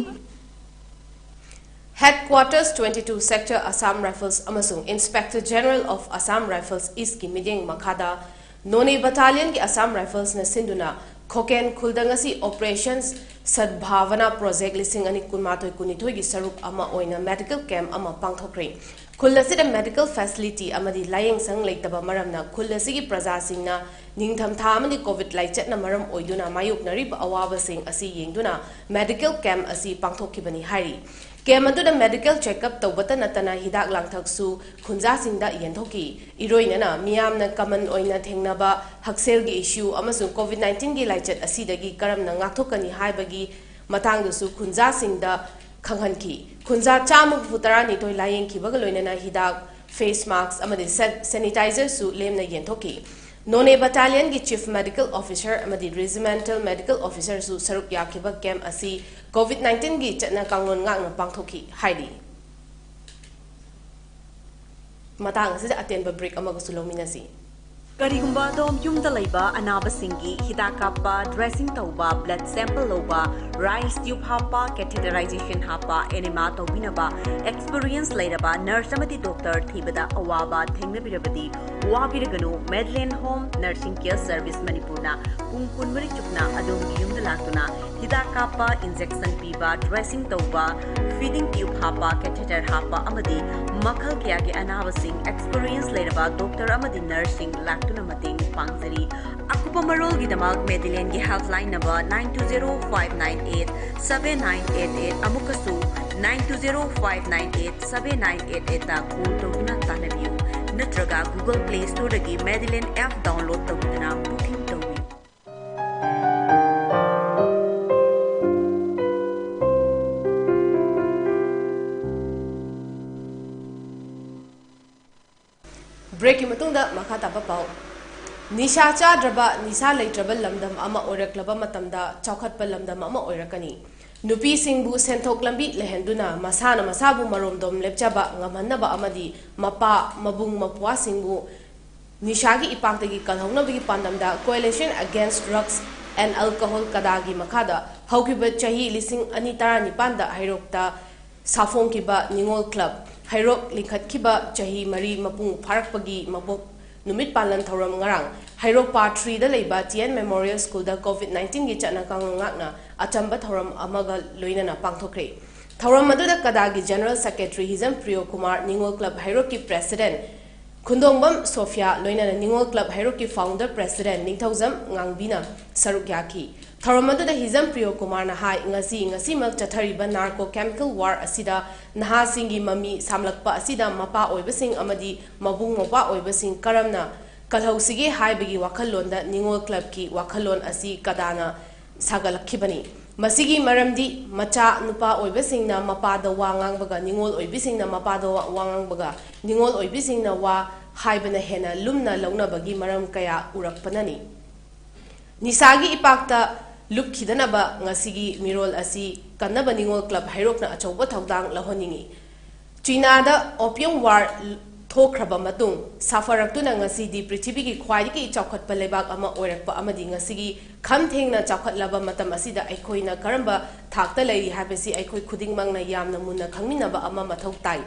Headquarters twenty two Sector Assam Rifles ꯑꯃꯁꯨꯡ Inspector General of Assam Rifles East ꯀꯤ ꯃꯤꯠꯌꯦꯡ ꯃꯈꯥꯗ Noney Battalion ꯒꯤ Assam Rifles ꯅ ꯁꯤꯟꯗꯨꯅ ꯈꯣꯀꯦꯟ ꯈꯨꯜꯗ ꯉꯁꯤ Operation Sadbhavana Project ꯂꯤꯁꯤꯡ ꯑꯅꯤ ꯀꯨꯟꯃꯥꯊꯣꯏ ꯀꯨꯟꯅꯤꯊꯣꯏ ꯒꯤ ꯁꯔꯨꯛ ꯑꯃ ꯑꯣꯏꯅ medical camp ꯑꯃ ꯄꯥꯡꯊꯣꯛꯈ꯭ꯔꯦ꯫ ꯈꯨꯜ ꯑꯁꯤꯗ medical facility ꯑꯃꯗꯤ ꯂꯥꯌꯦꯡꯁꯪ ꯂꯩꯇꯕ ꯃꯔꯝꯅ ꯈꯨꯜ ꯑꯁꯤꯒꯤ ꯄ꯭ꯔꯖꯥꯁꯤꯡꯅ ꯅꯤꯡꯊꯝꯊꯥ ꯑꯃꯗꯤ COVID ꯂꯥꯏꯆꯠꯅ ꯃꯔꯝ ꯑꯣꯏꯗꯨꯅ ꯃꯥꯌꯣꯛꯅꯔꯤꯕ ꯑꯋꯥꯕꯁꯤꯡ ꯑꯁꯤ ꯌꯦꯡꯗꯨꯅ medical camp ꯑꯁꯤ ꯄꯥꯡꯊꯣꯛꯈꯤꯕꯅꯤ ꯍꯥꯏꯔꯤ꯫ Camp ꯑꯗꯨꯗ medical checkup ꯇꯧꯕꯇ ꯅꯠꯇꯅ ꯍꯤꯗꯥꯛ ꯂꯥꯡꯊꯛꯁꯨ ꯈꯨꯟꯖꯥꯁꯤꯡꯗ ꯌꯦꯟꯊꯣꯛꯈꯤ꯫ ꯏꯔꯣꯏꯅꯅ ꯃꯤꯌꯥꯝꯅ common ꯑꯣꯏꯅ ꯊꯦꯡꯅꯕ ꯍꯛꯁꯦꯜꯒꯤ issue ꯑꯃꯁꯨꯡ COVID nineteen ꯒꯤ ꯂꯥꯏꯆꯠ ꯑꯁꯤꯗꯒꯤ ꯀꯔꯝꯅ ꯉꯥꯛꯊꯣꯛꯀꯅꯤ ꯍꯥꯏꯕꯒꯤ ꯃꯇꯥꯡꯗꯁꯨ ꯈꯨꯟꯖꯥꯁꯤꯡꯗ ꯈꯪꯍꯟꯈꯤ꯫ ꯈꯨꯟꯖꯥ ꯆꯥꯝꯃ ꯍꯨꯝꯐꯨ ꯇꯔꯥꯅꯤꯊꯣꯏ ꯂꯥꯌꯦꯡꯈꯤꯕꯒ ꯂꯣꯏꯅꯅ ꯍꯤꯗꯥꯛ, face mask ꯑꯃꯗꯤ ꯁꯦ-, sanitizer ꯁꯨ ꯂꯦꯝꯅ ꯌꯦꯟꯊꯣꯛꯈꯤ꯫ ꯅꯣꯅꯦ battalion ꯒꯤ Chief Medical Officer ꯑꯃꯗꯤ Regimental Medical Officer ꯁꯨ ꯁꯔꯨꯛ ꯌꯥꯈꯤꯕ camp ꯑꯁꯤ COVID nineteen ꯒꯤ ꯆꯠꯅ ꯀꯥꯡꯂꯣꯟ ꯉꯥꯛꯅ ꯄꯥꯡꯊꯣꯛꯈꯤ ꯍꯥꯏꯔꯤ꯫ ꯃꯇꯥꯡ ꯑꯁꯤꯗ ꯑꯇꯦꯟꯕ break ꯑꯃꯒꯁꯨ ꯂꯧꯃꯤꯟꯅꯁꯤ꯫ ꯀꯔꯤꯒꯨꯝꯕ ꯑꯗꯣꯝ ꯌꯨꯝꯗ ꯂꯩꯕ ꯑꯅꯥꯕꯁꯤꯡꯒꯤ ꯍꯤꯗꯥꯛ ꯀꯥꯞꯄ, dressing ꯇꯧꯕ, blood sample ꯂꯧꯕ, rice tube ꯍꯥꯞꯄ, catheterization ꯍꯥꯞꯄ, enema ꯇꯧꯕꯤꯅꯕ experience ꯂꯩꯔꯕ nurse ꯑꯃꯗꯤ doctor ꯊꯤꯕꯗ ꯑꯋꯥꯕ ꯊꯦꯡꯅꯕꯤꯔꯕꯗꯤ, ꯋꯥꯕꯤꯔꯒꯅꯨ꯫ Madeline Home Nursing Care Service ꯃꯅꯤꯄꯨꯔꯅ ꯄꯨꯡ ꯀꯨꯟꯃꯔꯤ ꯆꯨꯞꯅ ꯑꯗꯣꯝꯒꯤ ꯌꯨꯝꯗ ꯂꯥꯛꯇꯨꯅ ꯍꯤꯗꯥꯛ ꯀꯥꯞꯄ, injection ꯄꯤꯕ, dressing ꯇꯧꯕ, feeding tube ꯍꯥꯞꯄ, catheter ꯍꯥꯞꯄ ꯑꯃꯗꯤ ꯃꯈꯜ ꯀꯌꯥꯒꯤ ꯑꯅꯥꯕꯁꯤꯡ experience ꯂꯩꯔꯕ doctor ꯑꯃꯗꯤ nurse ꯁꯤꯡ ꯂꯥꯛꯇꯨꯅ ꯃꯇꯦꯡ ꯄꯥꯡꯖꯔꯤ꯫ ꯑꯀꯨꯞꯄ ꯃꯔꯣꯜꯒꯤꯗꯃꯛ Madeline ꯒꯤ helpline number nine two zero five nine eight seven nine eight eight, ꯑꯃꯨꯛꯀꯁꯨ nine two zero five nine eight seven nine eight eight ꯇ call ꯇꯧꯗꯨꯅ ꯇꯥꯟꯅꯕꯤꯌꯨ, ꯅꯠꯇ꯭ꯔꯒ Google Play Store ꯗꯒꯤ Madeline app download ꯇꯧꯗꯨꯅ booking ꯇꯧꯕꯤꯌꯨ꯫ Break ꯀꯤ ꯃꯇꯨꯡꯗ ꯃꯈꯥ ꯇꯥꯕ ꯄꯥꯎ꯫ ꯅꯤꯁꯥ ꯆꯥꯗ꯭ꯔꯕ, ꯅꯤꯁꯥ ꯂꯩꯇ꯭ꯔꯕ ꯂꯝꯗꯝ ꯑꯃ ꯑꯣꯏꯔꯛꯂꯕ ꯃꯇꯝꯗ ꯆꯥꯎꯈꯠꯄ ꯂꯝꯗꯝ ꯑꯃ ꯑꯣꯏꯔꯛꯀꯅꯤ꯫ ꯅꯨꯄꯤꯁꯤꯡꯕꯨ ꯁꯦꯟꯊꯣꯛ ꯂꯝꯕꯤ ꯂꯩꯍꯟꯗꯨꯅ ꯃꯁꯥꯅ ꯃꯁꯥꯕꯨ ꯃꯔꯣꯝꯗꯣꯝ ꯂꯦꯞꯆꯕ ꯉꯝꯍꯟꯅꯕ ꯑꯃꯗꯤ ꯃꯄꯥ, ꯃꯕꯨꯡ, ꯃꯧꯄ꯭ꯋꯥꯁꯤꯡꯕꯨ ꯅꯤꯁꯥꯒꯤ ꯏꯄꯥꯛꯇꯒꯤ ꯀꯜꯍꯧꯅꯕꯒꯤ ꯄꯥꯟꯗꯝꯗ Coalition Against Drugs and Alcohol, ꯀꯗꯥꯒꯤ ꯃꯈꯥꯗ ꯍꯧꯈꯤꯕ ꯆꯍꯤ ꯂꯤꯁꯤꯡ ꯑꯅꯤ ꯇꯔꯥꯅꯤꯄꯥꯟꯗ ꯍꯩꯔꯣꯛꯇ ꯁꯥꯐꯣꯡꯈꯤꯕ ꯅꯤꯉꯣꯜ club ꯍꯩꯔꯣꯛ ꯂꯤꯡꯈꯠꯈꯤꯕ ꯆꯍꯤ ꯃꯔꯤ ꯃꯄꯨꯡ ꯐꯥꯔꯛꯄꯒꯤ ꯃꯄꯣꯛ ꯅꯨꯃꯤꯠ ꯄꯥꯂꯟ ꯊꯧꯔꯝ ꯉꯔꯥꯡ ꯍꯩꯔꯣꯛ Part three ꯗ ꯂꯩꯕ T N Memorial School ꯗ COVID nineteen ꯒꯤ ꯆꯠꯅ ꯀꯥꯡꯂꯣꯟ ꯉꯥꯛꯅ ꯑꯆꯝꯕ ꯊꯧꯔꯝ ꯑꯃꯒ ꯂꯣꯏꯅꯅ ꯄꯥꯡꯊꯣꯛꯈ꯭ꯔꯦ꯫ ꯊꯧꯔꯝ ꯑꯗꯨꯗ ꯀꯗꯥꯒꯤ General Secretary ꯍꯤꯖꯝ ꯄ꯭ꯔꯤꯌꯣ ꯀꯨꯃꯥꯔ, ꯅꯤꯉꯣꯜ club ꯍꯩꯔꯣꯛꯀꯤ President ꯈꯨꯟꯗꯣꯡꯕꯝ ꯁꯣꯐꯤꯌꯥ, ꯂꯣꯏꯅꯅ ꯅꯤꯉꯣꯜ club ꯍꯩꯔꯣꯛꯀꯤ founder president ꯅꯤꯡꯊꯧꯖꯝ ꯉꯥꯡꯕꯤꯅ ꯁꯔꯨꯛ ꯌꯥꯈꯤ꯫ ꯊꯧꯔꯝ ꯑꯗꯨꯗ ꯍꯤꯖꯝ ꯄ꯭ꯔꯤꯌꯣ ꯀꯨꯃꯥꯔꯅ ꯍꯥꯏ, ꯉꯁꯤ, ꯉꯁꯤꯃꯛ ꯆꯠꯊꯔꯤꯕ narco chemical war ꯑꯁꯤꯗ ꯅꯍꯥꯁꯤꯡꯒꯤ ꯃꯃꯤ ꯁꯥꯝꯂꯛꯄ ꯑꯁꯤꯗ ꯃꯄꯥ ꯑꯣꯏꯕꯁꯤꯡ ꯑꯃꯗꯤ ꯃꯕꯨꯡ ꯃꯧꯄ꯭ꯋꯥ ꯑꯣꯏꯕꯁꯤꯡ ꯀꯔꯝꯅ ꯀꯜꯍꯧꯁꯤꯒꯦ ꯍꯥꯏꯕꯒꯤ ꯋꯥꯈꯜꯂꯣꯟꯗ ꯅꯤꯉꯣꯜ club ꯀꯤ ꯋꯥꯈꯜꯂꯣꯟ ꯑꯁꯤ ꯀꯗꯥꯅ ꯁꯥꯒꯠꯂꯛꯈꯤꯕꯅꯤ꯫ ꯃꯁꯤꯒꯤ ꯃꯔꯝꯗꯤ ꯃꯆꯥ ꯅꯨꯄꯥ ꯑꯣꯏꯕꯁꯤꯡꯅ ꯃꯄꯥꯗ ꯋꯥ ꯉꯥꯡꯕꯒ ꯅꯤꯉꯣꯜ ꯑꯣꯏꯕꯤꯁꯤꯡꯅ ꯃꯄꯥꯗ ꯋꯥ ꯋꯥ ꯉꯥꯡꯕꯒ ꯅꯤꯉꯣꯜ ꯑꯣꯏꯕꯤꯁꯤꯡꯅ ꯋꯥ ꯍꯥꯏꯕꯅ ꯍꯦꯟꯅ ꯂꯨꯝꯅ ꯂꯧꯅꯕꯒꯤ ꯃꯔꯝ ꯀꯌꯥ ꯎꯔꯛꯄꯅꯅꯤ꯫ ꯅꯤꯁꯥꯒꯤ ꯏꯄꯥꯛꯇ ꯂꯨꯞꯈꯤꯗꯅꯕ ꯉꯁꯤꯒꯤ ꯃꯤꯔꯣꯜ ꯑꯁꯤ ꯀꯟꯅꯕ ꯅꯤꯉꯣꯜ ꯀ꯭ꯂꯕ ꯍꯩꯔꯣꯛꯅ ꯑꯆꯧꯕ ꯊꯧꯗꯥꯡ ꯂꯧꯍꯟꯅꯤꯡꯏ꯫ ꯆꯤꯅꯥꯗ opium war ꯊꯣꯛꯈ꯭ꯔꯕ ꯃꯇꯨꯡ ꯁꯥꯐꯔꯛꯇꯨꯅ ꯉꯁꯤꯗꯤ ꯄ꯭ꯔꯤꯊꯤꯕꯤꯒꯤ ꯈ꯭ꯋꯥꯏꯗꯒꯤ ꯆꯥꯎꯈꯠꯄ ꯂꯩꯕꯥꯛ ꯑꯃ ꯑꯣꯏꯔꯛꯄ ꯑꯃꯗꯤ ꯉꯁꯤꯒꯤ ꯈꯝ ꯊꯦꯡꯅ ꯆꯥꯎꯈꯠꯂꯕ ꯃꯇꯝ ꯑꯁꯤꯗ ꯑꯩꯈꯣꯏꯅ ꯀꯔꯝꯕ ꯊꯥꯛꯇ ꯂꯩꯔꯤ ꯍꯥꯏꯕꯁꯤ ꯑꯩꯈꯣꯏ ꯈꯨꯗꯤꯡꯃꯛꯅ ꯌꯥꯝꯅ ꯃꯨꯟꯅ ꯈꯪꯃꯤꯟꯅꯕ ꯑꯃ ꯃꯊꯧ ꯇꯥꯏ꯫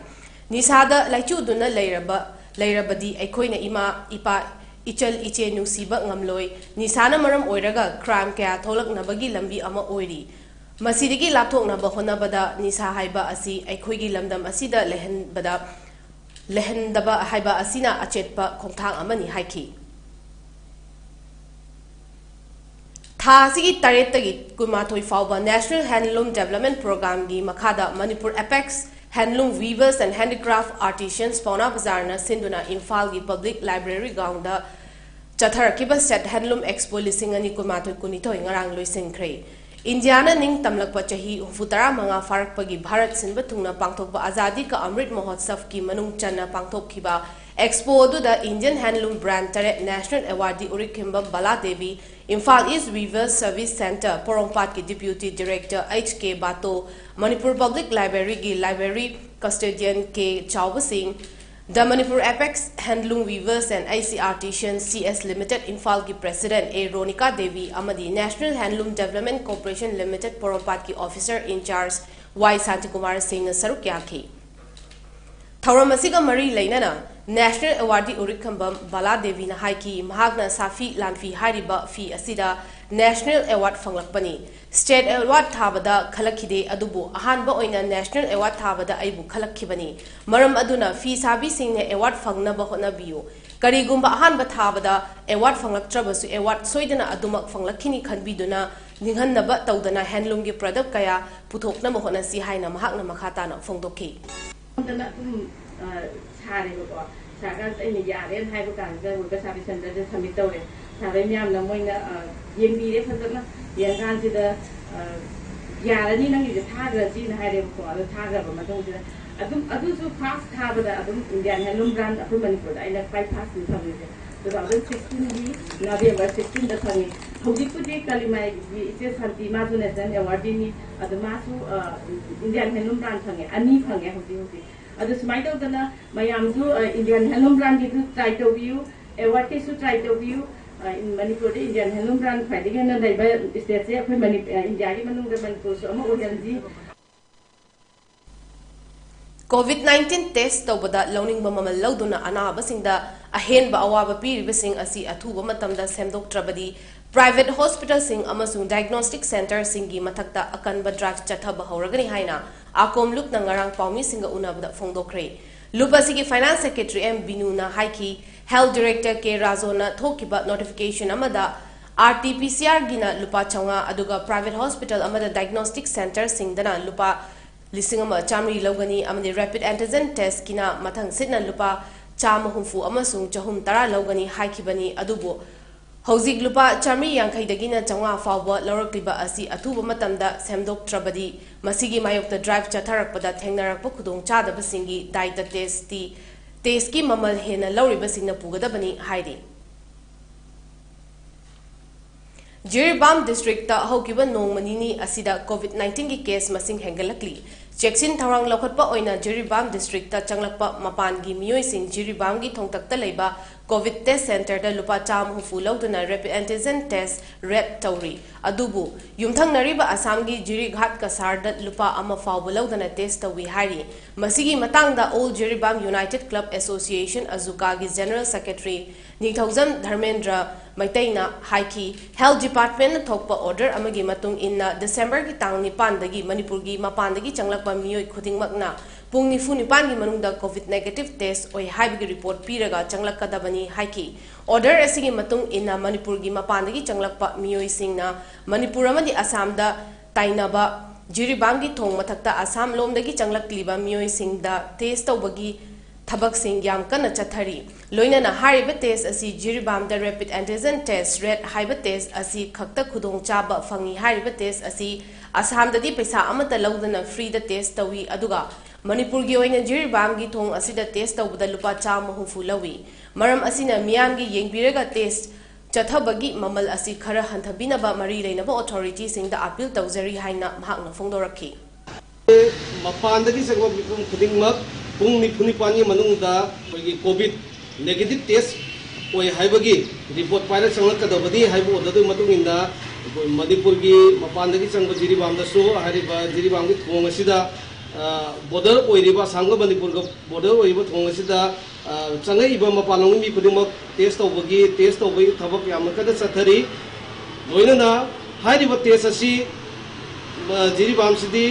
ꯅꯤꯁꯥꯗ ꯂꯥꯏꯆꯨꯗꯨꯅ ꯂꯩꯔꯕ, ꯂꯩꯔꯕꯗꯤ ꯑꯩꯈꯣꯏꯅ ꯏꯃꯥ, ꯏꯄꯥ, ꯏꯆꯜ, ꯏꯆꯦ ꯅꯨꯡꯁꯤꯕ ꯉꯝꯂꯣꯏ꯫ ꯅꯤꯁꯥꯅ ꯃꯔꯝ ꯑꯣꯏꯔꯒ crime ꯀꯌꯥ ꯊꯣꯛꯂꯛꯅꯕꯒꯤ ꯂꯝꯕꯤ ꯑꯃ ꯑꯣꯏꯔꯤ꯫ ꯃꯁꯤꯗꯒꯤ ꯂꯥꯞꯊꯣꯛꯅꯕ ꯍꯣꯠꯅꯕꯗ ꯅꯤꯁꯥ ꯍꯥꯏꯕ ꯑꯁꯤ ꯑꯩꯈꯣꯏꯒꯤ ꯂꯝꯗꯝ ꯑꯁꯤꯗ ꯂꯩꯍꯟꯕꯗ, ꯂꯩꯍꯟꯗꯕ ꯍꯥꯏꯕ ꯑꯁꯤꯅ ꯑꯆꯦꯠꯄ ꯈꯣꯡꯊꯥꯡ ꯑꯃꯅꯤ ꯍꯥꯏꯈꯤ꯫ ꯊꯥ ꯑꯁꯤꯒꯤ ꯇꯔꯦꯠꯇꯒꯤ ꯀꯨꯟꯃꯥꯊꯣꯏ ꯐꯥꯎꯕ National Handloom Development Programꯒꯤ ꯃꯈꯥꯗ Manipur Apex Handloom Weavers and Handicraft Artisans ꯄꯥꯎꯅꯥ ꯕꯖꯥꯔꯅ ꯁꯤꯟꯗꯨꯅ ꯏꯝꯐꯥꯜꯒꯤ Public Library groundꯗ ꯆꯠꯊꯔꯛꯈꯤꯕ Seth Handloom Expo ꯂꯤꯁꯤꯡ ꯑꯅꯤ ꯀꯨꯟꯃꯥꯊꯣꯏ ꯀꯨꯟꯅꯤꯊꯣꯏ ꯉꯔꯥꯡ ꯂꯣꯏꯁꯤꯟꯈ꯭ꯔꯦ꯫ ꯏꯟꯗꯤꯌꯥꯅ ꯅꯤꯡꯇꯝꯂꯛꯄ ꯆꯍꯤ ꯍꯨꯝꯐꯨ ꯇꯔꯥ ꯃꯉꯥ ꯐꯥꯔꯛꯄꯒꯤ ꯚꯥꯔꯠ ꯁꯤꯟꯕ ꯊꯨꯡꯅ ꯄꯥꯡꯊꯣꯛꯄ ꯑꯖꯥꯗꯤ ꯀꯥ ꯑꯃ꯭ꯔꯤꯠ ꯃꯍꯣꯠꯁꯕꯀꯤ ꯃꯅꯨꯡ ꯆꯟꯅ ꯄꯥꯡꯊꯣꯛꯈꯤꯕ Expo ꯑꯗꯨꯗ Indian Handloom Brand ꯇꯔꯦꯠ National Awardee ꯎꯔꯤꯛꯈꯤꯝꯕꯝ Bala Devi, Imphal East Weavers Service Centre ꯄꯣꯔꯣꯝꯄꯥꯠꯀꯤ Deputy Director H K ꯕꯥꯇꯣ, Manipur Public Libraryꯒꯤ Library Custodian K ꯆꯥꯎꯕꯁꯤꯡ, The Manipur Apex Handloom Weavers and A C Artisans C S Limited ꯏꯝꯐꯥꯜꯒꯤ President ꯑꯦ ꯔꯣꯅꯤꯀꯥ ꯗꯦꯕꯤ ꯑꯃꯗꯤ National Handloom Development Corporation Limited ꯄꯣꯔꯣꯝꯄꯥꯠꯀꯤ Officer in Charge ꯋꯥꯏ ꯁꯥꯟꯇꯤꯀꯨꯃꯥꯔ ꯁꯤꯡꯅ ꯁꯔꯨꯛ ꯌꯥꯈꯤ꯫ ꯊꯧꯔꯝ ꯑꯁꯤꯒ ꯃꯔꯤ ꯂꯩꯅꯅ National Awardee ꯎꯔꯤꯛꯈꯝꯕꯝ ꯕꯂꯥ ꯗꯦꯕꯤꯅ ꯍꯥꯏꯈꯤ, ꯃꯍꯥꯛꯅ ꯁꯥꯐꯤ ꯂꯥꯟꯐꯤ ꯍꯥꯏꯔꯤꯕ ꯐꯤ ꯑꯁꯤꯗ National Award ꯐꯪꯂꯛꯄꯅꯤ꯫ State Award ꯊꯥꯕꯗ ꯈꯜꯂꯛꯈꯤꯗꯦ, ꯑꯗꯨꯕꯨ ꯑꯍꯥꯟꯕ ꯑꯣꯏꯅ National Award ꯊꯥꯕꯗ ꯑꯩꯕꯨ ꯈꯜꯂꯛꯈꯤꯕꯅꯤ꯫ ꯃꯔꯝ ꯑꯗꯨꯅ ꯐꯤ ꯁꯥꯕꯤꯁꯤꯡꯅ award ꯐꯪꯅꯕ ꯍꯣꯠꯅꯕꯤꯌꯨ꯫ ꯀꯔꯤꯒꯨꯝꯕ ꯑꯍꯥꯟꯕ ꯊꯥꯕꯗ award ꯐꯪꯂꯛꯇ꯭ꯔꯕꯁꯨ award ꯁꯣꯏꯗꯅ ꯑꯗꯨꯃꯛ ꯐꯪꯂꯛꯈꯤꯅꯤ ꯈꯟꯕꯤꯗꯨꯅ ꯅꯤꯡꯍꯟꯅꯕ ꯇꯧꯗꯅ handloomꯒꯤ product ꯀꯌꯥ ꯄꯨꯊꯣꯛꯅꯕ ꯍꯣꯠꯅꯁꯤ ꯍꯥꯏꯅ ꯃꯍꯥꯛꯅ ꯃꯈꯥ ꯇꯥꯅ ꯐꯣꯡꯗꯣꯛꯈꯤ꯫ ꯑꯗꯨꯝ, ꯑ, ꯁꯥꯔꯦꯕꯀꯣ꯫ ꯁꯥꯔꯀꯥꯟꯁꯤꯗ ꯑꯩꯅ ꯌꯥꯔꯦꯅ ꯍꯥꯏꯕ ꯀꯥꯟꯁꯤꯗ ꯋꯔꯀꯔ ꯁꯥꯔꯚꯤꯁ ꯁꯦꯟꯇꯔꯗ ꯁꯕꯃꯤꯠ ꯇꯧꯔꯦ꯫ ꯁꯥꯔꯚꯤꯁ ꯃꯌꯥꯝꯅ ꯃꯣꯏꯅ, ꯑ, ꯌꯦꯡꯕꯤꯔꯦ ꯐꯖꯅ꯫ ꯌꯦꯡꯀꯥꯟꯁꯤꯗ, ꯑ, "ꯌꯥꯔꯅꯤ, ꯅꯪꯒꯤꯁꯦ ꯊꯥꯈ꯭ꯔꯁꯤꯅ" ꯍꯥꯏꯔꯦꯕꯀꯣ꯫ ꯑꯗꯣ ꯊꯥꯈ꯭ꯔꯕ ꯃꯇꯨꯡꯁꯤꯗ ꯑꯗꯨꯝ, ꯑꯗꯨꯁꯨ ꯐꯥꯔꯁ ꯊꯥꯕꯗ ꯑꯗꯨꯝ ꯏꯟꯗꯤꯌꯥꯟ ꯍꯦꯟꯂꯨꯝ ꯕ꯭ꯔꯥꯟ ꯑꯩꯈꯣꯏ ꯃꯅꯤꯄꯨꯔꯗ ꯑꯩꯅ ꯈ꯭ꯋꯥꯏ ꯐꯥꯔꯁꯅꯤ ꯐꯪꯉꯤꯁꯦ꯫ ꯇꯨ ꯊꯥꯎꯖꯟ ꯁꯤꯛꯁꯇꯤꯟꯒꯤ ꯅꯕꯦꯝꯕꯔ ꯁꯤꯛꯁꯇꯤꯟꯗ ꯐꯪꯉꯤ꯫ ꯍꯧꯖꯤꯛꯄꯨꯗꯤ ꯀꯂꯤꯃꯥꯏꯒꯤ ꯏꯆꯦ ꯁꯥꯟꯇꯤ, ꯃꯥꯁꯨ ꯅꯦꯁꯅꯦꯜ ꯑꯦꯋꯥꯔꯗꯤꯅꯤ꯫ ꯑꯗꯣ ꯃꯥꯁꯨ, ꯑ, ꯏꯟꯗꯤꯌꯥꯟ ꯍꯦꯟꯂꯨꯝ ꯕ꯭ꯔꯥꯟ ꯐꯪꯉꯦ, ꯑꯅꯤ ꯐꯪꯉꯦ ꯍꯧꯖꯤꯛ ꯍꯧꯖꯤꯛ꯫ ꯑꯗꯣ ꯁꯨꯃꯥꯏꯅ ꯇꯧꯗꯅ ꯃꯌꯥꯝꯁꯨ, ꯑ, ꯏꯟꯗꯤꯌꯥꯟ ꯍꯦꯟꯂꯨꯝ ꯕ꯭ꯔꯥꯟꯒꯤꯁꯨ ꯇ꯭ꯔꯥꯏ ꯇꯧꯕꯤꯌꯨ, ꯑꯦꯋꯥꯔꯗꯀꯤꯁꯨ ꯇ꯭ꯔꯥꯏ ꯇꯧꯕꯤꯌꯨ꯫ ꯑ, ꯏꯟ-, ꯃꯅꯤꯄꯨꯔꯗ ꯏꯟꯗꯤꯌꯥꯟ ꯍꯦꯟꯂꯨꯝ ꯕ꯭ꯔꯥꯟ ꯈ꯭ꯋꯥꯏꯗꯒꯤ ꯍꯦꯟꯅ ꯂꯩꯕ ꯁ꯭ꯇꯦꯠꯁꯦ ꯑꯩꯈꯣꯏ ꯃꯅꯤ-, ꯑ, ꯏꯟꯗꯤꯌꯥꯒꯤ ꯃꯅꯨꯡꯗ ꯃꯅꯤꯄꯨꯔꯁꯨ ꯑꯃ ꯑꯣꯏꯍꯟꯁꯤ꯫ ꯀꯣꯚꯤꯗ ꯅꯥꯏꯟꯇꯤꯟ ꯇꯦꯁ ꯇꯧꯕꯗ ꯂꯧꯅꯤꯡꯕ ꯃꯃꯜ ꯂꯧꯗꯨꯅ ꯑꯅꯥꯕꯁꯤꯡꯗ ꯑꯍꯦꯟꯕ ꯑꯋꯥꯕ ꯄꯤꯔꯤꯕꯁꯤꯡ ꯑꯁꯤ ꯑꯊꯨꯕ ꯃꯇꯝꯗ ꯁꯦꯝꯗꯣꯛꯇ꯭ꯔꯕꯗꯤ ꯄ꯭ꯔꯥꯏꯚꯦꯠ ꯍꯣꯁꯄꯤꯇꯥꯜꯁꯤꯡ ꯑꯃꯁꯨꯡ ꯗꯥꯏꯒꯅꯣꯁꯇꯤꯛ ꯁꯦꯟꯇꯔꯁꯤꯡꯒꯤ ꯃꯊꯛꯇ ꯑꯀꯟꯕ ꯗ꯭ꯔꯥꯏꯚ ꯆꯠꯊꯕ ꯍꯧꯔꯒꯅꯤ ꯍꯥꯏꯅ ꯑꯥꯀꯣꯝ ꯂꯨꯞꯅ ꯉꯔꯥꯡ ꯄꯥꯎꯃꯤꯁꯤꯡꯒ ꯎꯅꯕꯗ ꯐꯣꯡꯗꯣꯛꯈ꯭ꯔꯦ꯫ ꯂꯨꯞ ꯑꯁꯤꯒꯤ ꯐꯥꯏꯅꯥꯟꯁ ꯁꯦꯀ꯭ꯔꯦꯇꯔꯤ ꯑꯦꯝ ꯕꯤꯅꯨꯅ ꯍꯥꯏꯈꯤ, ꯍꯦꯜꯊ ꯗꯤꯔꯦꯛꯇꯔ ꯀꯦ ꯔꯥꯖꯣꯅ ꯊꯣꯛꯈꯤꯕ ꯅꯣꯇꯤꯐꯤꯀꯦꯁꯟ ꯑꯃꯗ ꯑꯥꯔ ꯇꯤ ꯄꯤ ꯁꯤ ꯑꯥꯔꯒꯤꯅ ꯂꯨꯄꯥ ꯆꯥꯝꯃꯉꯥ, ꯑꯗꯨꯒ ꯄ꯭ꯔꯥꯏꯚꯦꯠ ꯍꯣꯁꯄꯤꯇꯥꯜ ꯑꯃꯗ ꯗꯥꯏꯒꯅꯣꯁꯇꯤꯛ ꯁꯦꯟꯇꯔꯁꯤꯡꯗꯅ ꯂꯨꯄꯥ ꯂꯤꯁꯤꯡ ꯑꯃ ꯆꯥꯃꯔꯤ ꯂꯧꯒꯅꯤ ꯑꯃꯗꯤ ꯔꯦꯄꯤꯗ ꯑꯦꯟꯇꯤꯖꯦꯟ ꯇꯦꯁꯀꯤꯅ ꯃꯊꯪ ꯁꯤꯠꯅ ꯂꯨꯄꯥ ꯆꯥꯝꯃ ꯍꯨꯝꯐꯨ ꯑꯃꯁꯨꯡ ꯆꯍꯨꯝ ꯇꯔꯥ ꯂꯧꯒꯅꯤ ꯍꯥꯏꯈꯤꯕꯅꯤ꯫ ꯑꯗꯨꯕꯨ ꯍꯧꯖꯤꯛ ꯂꯨꯄꯥ ꯆꯥꯃꯔꯤ ꯌꯥꯡꯈꯩꯗꯒꯤꯅ ꯆꯥꯝꯃꯉꯥ ꯐꯥꯎꯕ ꯂꯧꯔꯛꯂꯤꯕ ꯑꯁꯤ ꯑꯊꯨꯕ ꯃꯇꯝꯗ ꯁꯦꯝꯗꯣꯛꯇ꯭ꯔꯕꯗꯤ ꯃꯁꯤꯒꯤ ꯃꯥꯌꯣꯛꯇ ꯗ꯭ꯔꯥꯏꯚ ꯆꯠꯊꯔꯛꯄꯗ ꯊꯦꯡꯅꯔꯛꯄ ꯈꯨꯗꯣꯡꯆꯥꯗꯕꯁꯤꯡꯒꯤ ꯗꯥꯏꯇ ꯇꯦꯁꯇꯤ, ꯇꯦꯁꯀꯤ ꯃꯃꯜ ꯍꯦꯟꯅ ꯂꯧꯔꯤꯕꯁꯤꯡꯅ ꯄꯨꯒꯗꯕꯅꯤ ꯍꯥꯏꯔꯤ꯫ ꯖꯤꯔꯤꯕꯥꯝ ꯗꯤꯁꯇ꯭ꯔꯤꯛꯇ ꯍꯧꯈꯤꯕ ꯅꯣꯡꯃ ꯅꯤꯅꯤ ꯑꯁꯤꯗ ꯀꯣꯚꯤꯗ ꯅꯥꯏꯟꯇꯤꯟꯒꯤ ꯀꯦꯁ ꯃꯁꯤꯡ ꯍꯦꯟꯒꯠꯂꯛꯂꯤ꯫ ꯆꯦꯛꯁꯤꯟ ꯊꯧꯔꯥꯡ ꯂꯧꯈꯠꯄ ꯑꯣꯏꯅ ꯖꯤꯔꯤꯕꯥꯝ ꯗꯤꯁꯇ꯭ꯔꯤꯛꯇ ꯆꯪꯂꯛꯄ ꯃꯄꯥꯟꯒꯤ ꯃꯤꯑꯣꯏꯁꯤꯡ ꯖꯤꯔꯤꯕꯥꯝꯒꯤ ꯊꯣꯡꯇꯛꯇ ꯂꯩꯕ ꯀꯣꯚꯤꯗ ꯇꯦꯁ ꯁꯦꯟꯇꯔꯗ ꯂꯨꯄꯥ ꯆꯥꯝꯃ ꯍꯨꯝꯐꯨ ꯂꯧꯗꯨꯅ ꯔꯦꯄꯤꯗ ꯑꯦꯟꯇꯤꯖꯦꯟ ꯇꯦꯁ ꯔꯦꯠ ꯇꯧꯔꯤ꯫ ꯑꯗꯨꯕꯨ ꯌꯨꯝꯊꯪꯅꯔꯤꯕ ꯑꯁꯥꯝꯒꯤ ꯖꯤꯔꯤꯘꯥꯠ ꯀꯁꯥꯔꯗ ꯂꯨꯄꯥ ꯑꯃ ꯐꯥꯎꯕ ꯂꯧꯗꯅ ꯇꯦꯁ ꯇꯧꯏ ꯍꯥꯏꯔꯤ꯫ ꯃꯁꯤꯒꯤ ꯃꯇꯥꯡꯗ all Jiribam united club association, ꯑꯖꯨꯀꯥꯒꯤ ꯖꯦꯅꯔꯦꯜ ꯁꯦꯀ꯭ꯔꯦꯇꯔꯤ ꯅꯤꯡꯊꯧꯖꯝ ꯙꯔꯃꯦꯟꯗ꯭ꯔ ꯃꯩꯇꯩꯅ ꯍꯥꯏꯈꯤ, ꯍꯦꯜꯊ ꯗꯤꯄꯥꯔꯠꯃꯦꯟꯠꯅ ꯊꯣꯛꯄ ꯑꯣꯔꯗꯔ ꯑꯃꯒꯤ ꯃꯇꯨꯡ ꯏꯟꯅ ꯗꯤꯁꯦꯝꯕꯔꯒꯤ ꯇꯥꯡ ꯅꯤꯄꯥꯟꯗꯒꯤ ꯃꯅꯤꯄꯨꯔꯒꯤ ꯃꯄꯥꯟꯗꯒꯤ ꯆꯪꯂꯛꯄ ꯃꯤꯑꯣꯏ ꯈꯨꯗꯤꯡꯃꯛꯅ ꯄꯨꯡ ꯅꯤꯐꯨ ꯅꯤꯄꯥꯟꯒꯤ ꯃꯅꯨꯡꯗ ꯀꯣꯚꯤꯗ ꯅꯦꯒꯦꯇꯤꯚ ꯇꯦꯁ ꯑꯣꯏ ꯍꯥꯏꯕꯒꯤ ꯔꯤꯄꯣꯔꯠ ꯄꯤꯔꯒ ꯆꯪꯂꯛꯀꯗꯕꯅꯤ ꯍꯥꯏꯈꯤ꯫ ꯑꯣꯔꯗꯔ ꯑꯁꯤꯒꯤ ꯃꯇꯨꯡ ꯏꯟꯅ ꯃꯅꯤꯄꯨꯔꯒꯤ ꯃꯄꯥꯟꯗꯒꯤ ꯆꯪꯂꯛꯄ ꯃꯤꯑꯣꯏꯁꯤꯡꯅ ꯃꯅꯤꯄꯨꯔ ꯑꯃꯗꯤ ꯑꯁꯥꯝꯗ ꯇꯥꯏꯅꯕ ꯖꯤꯔꯤꯕꯥꯝꯒꯤ ꯊꯣꯡ ꯃꯊꯛꯇ ꯑꯁꯥꯝ ꯂꯣꯝꯗꯒꯤ ꯆꯪꯂꯛꯂꯤꯕ ꯃꯤꯑꯣꯏꯁꯤꯡꯗ ꯇꯦꯁ ꯇꯧꯕꯒꯤ ꯊꯕꯛꯁꯤꯡ ꯌꯥꯝ ꯀꯟꯅ ꯆꯠꯊꯔꯤ꯫ ꯂꯣꯏꯅꯅ ꯍꯥꯏꯔꯤꯕ test ꯑꯁꯤ ꯖꯤꯔꯤꯕꯥꯝꯗ rapid antigen test, ꯔꯦꯠ ꯍꯥꯏꯕ test ꯑꯁꯤ ꯈꯛꯇ ꯈꯨꯗꯣꯡꯆꯥꯕ ꯐꯪꯏ꯫ ꯍꯥꯏꯔꯤꯕ test ꯑꯁꯤ ꯑꯁꯥꯝꯗꯗꯤ ꯄꯩꯁꯥ ꯑꯃꯠꯇ ꯂꯧꯗꯅ freeꯗ test ꯇꯧꯏ, ꯑꯗꯨꯒ ꯃꯅꯤꯄꯨꯔꯒꯤ ꯑꯣꯏꯅ ꯖꯤꯔꯤꯕꯥꯝꯒꯤ ꯊꯣꯡ ꯑꯁꯤꯗ test ꯇꯧꯕꯗ ꯂꯨꯄꯥ ꯆꯥꯝꯃ ꯍꯨꯝꯐꯨ ꯂꯧꯏ꯫ ꯃꯔꯝ ꯑꯁꯤꯅ ꯃꯤꯌꯥꯝꯒꯤ ꯌꯦꯡꯕꯤꯔꯒ test ꯆꯠꯊꯕꯒꯤ ꯃꯃꯜ ꯑꯁꯤ ꯈꯔ ꯍꯟꯊꯕꯤꯅꯕ ꯃꯔꯤ ꯂꯩꯅꯕ authorityꯁꯤꯡꯗ appeal ꯇꯧꯖꯔꯤ ꯍꯥꯏꯅ ꯃꯍꯥꯛꯅ ꯐꯣꯡꯗꯣꯔꯛꯈꯤ꯫ ꯃꯄꯥꯟꯗꯒꯤ ꯆꯪꯕ ꯃꯤꯄꯨꯝ ꯈꯨꯗꯤꯡꯃꯛ ꯄꯨꯡ ꯅꯤꯐꯨ ꯅꯤꯄꯥꯟꯒꯤ ꯃꯅꯨꯡꯗ ꯑꯩꯈꯣꯏꯒꯤ COVID negative test ꯑꯣꯏ ꯍꯥꯏꯕꯒꯤ report ꯄꯥꯏꯔ ꯆꯪꯂꯛꯀꯗꯕꯅꯤ ꯍꯥꯏꯕ orderꯗꯨꯒꯤ ꯃꯇꯨꯡ ꯏꯟꯅ ꯑꯩꯈꯣꯏ ꯃꯅꯤꯄꯨꯔꯒꯤ ꯃꯄꯥꯟꯗꯒꯤ ꯆꯪꯕ ꯖꯤꯔꯤꯕꯥꯝꯗꯁꯨ ꯍꯥꯏꯔꯤꯕ ꯖꯤꯔꯤꯕꯥꯝꯒꯤ ꯊꯣꯡ ꯑꯁꯤꯗ border ꯑꯣꯏꯔꯤꯕ, ꯑꯁꯥꯝꯒ ꯃꯅꯤꯄꯨꯔꯒ border ꯑꯣꯏꯔꯤꯕ ꯊꯣꯡ ꯑꯁꯤꯗ ꯆꯪꯉꯛꯏꯕ ꯃꯄꯥꯟꯂꯣꯝꯒꯤ ꯃꯤ ꯈꯨꯗꯤꯡꯃꯛ test ꯇꯧꯕꯒꯤ, test ꯇꯧꯕꯒꯤ ꯊꯕꯛ ꯌꯥꯝꯅ ꯀꯟꯅ ꯆꯠꯊꯔꯤ꯫ ꯂꯣꯏꯅꯅ ꯍꯥꯏꯔꯤꯕ test ꯑꯁꯤ ꯖꯤꯔꯤꯕꯥꯝꯁꯤꯗꯤ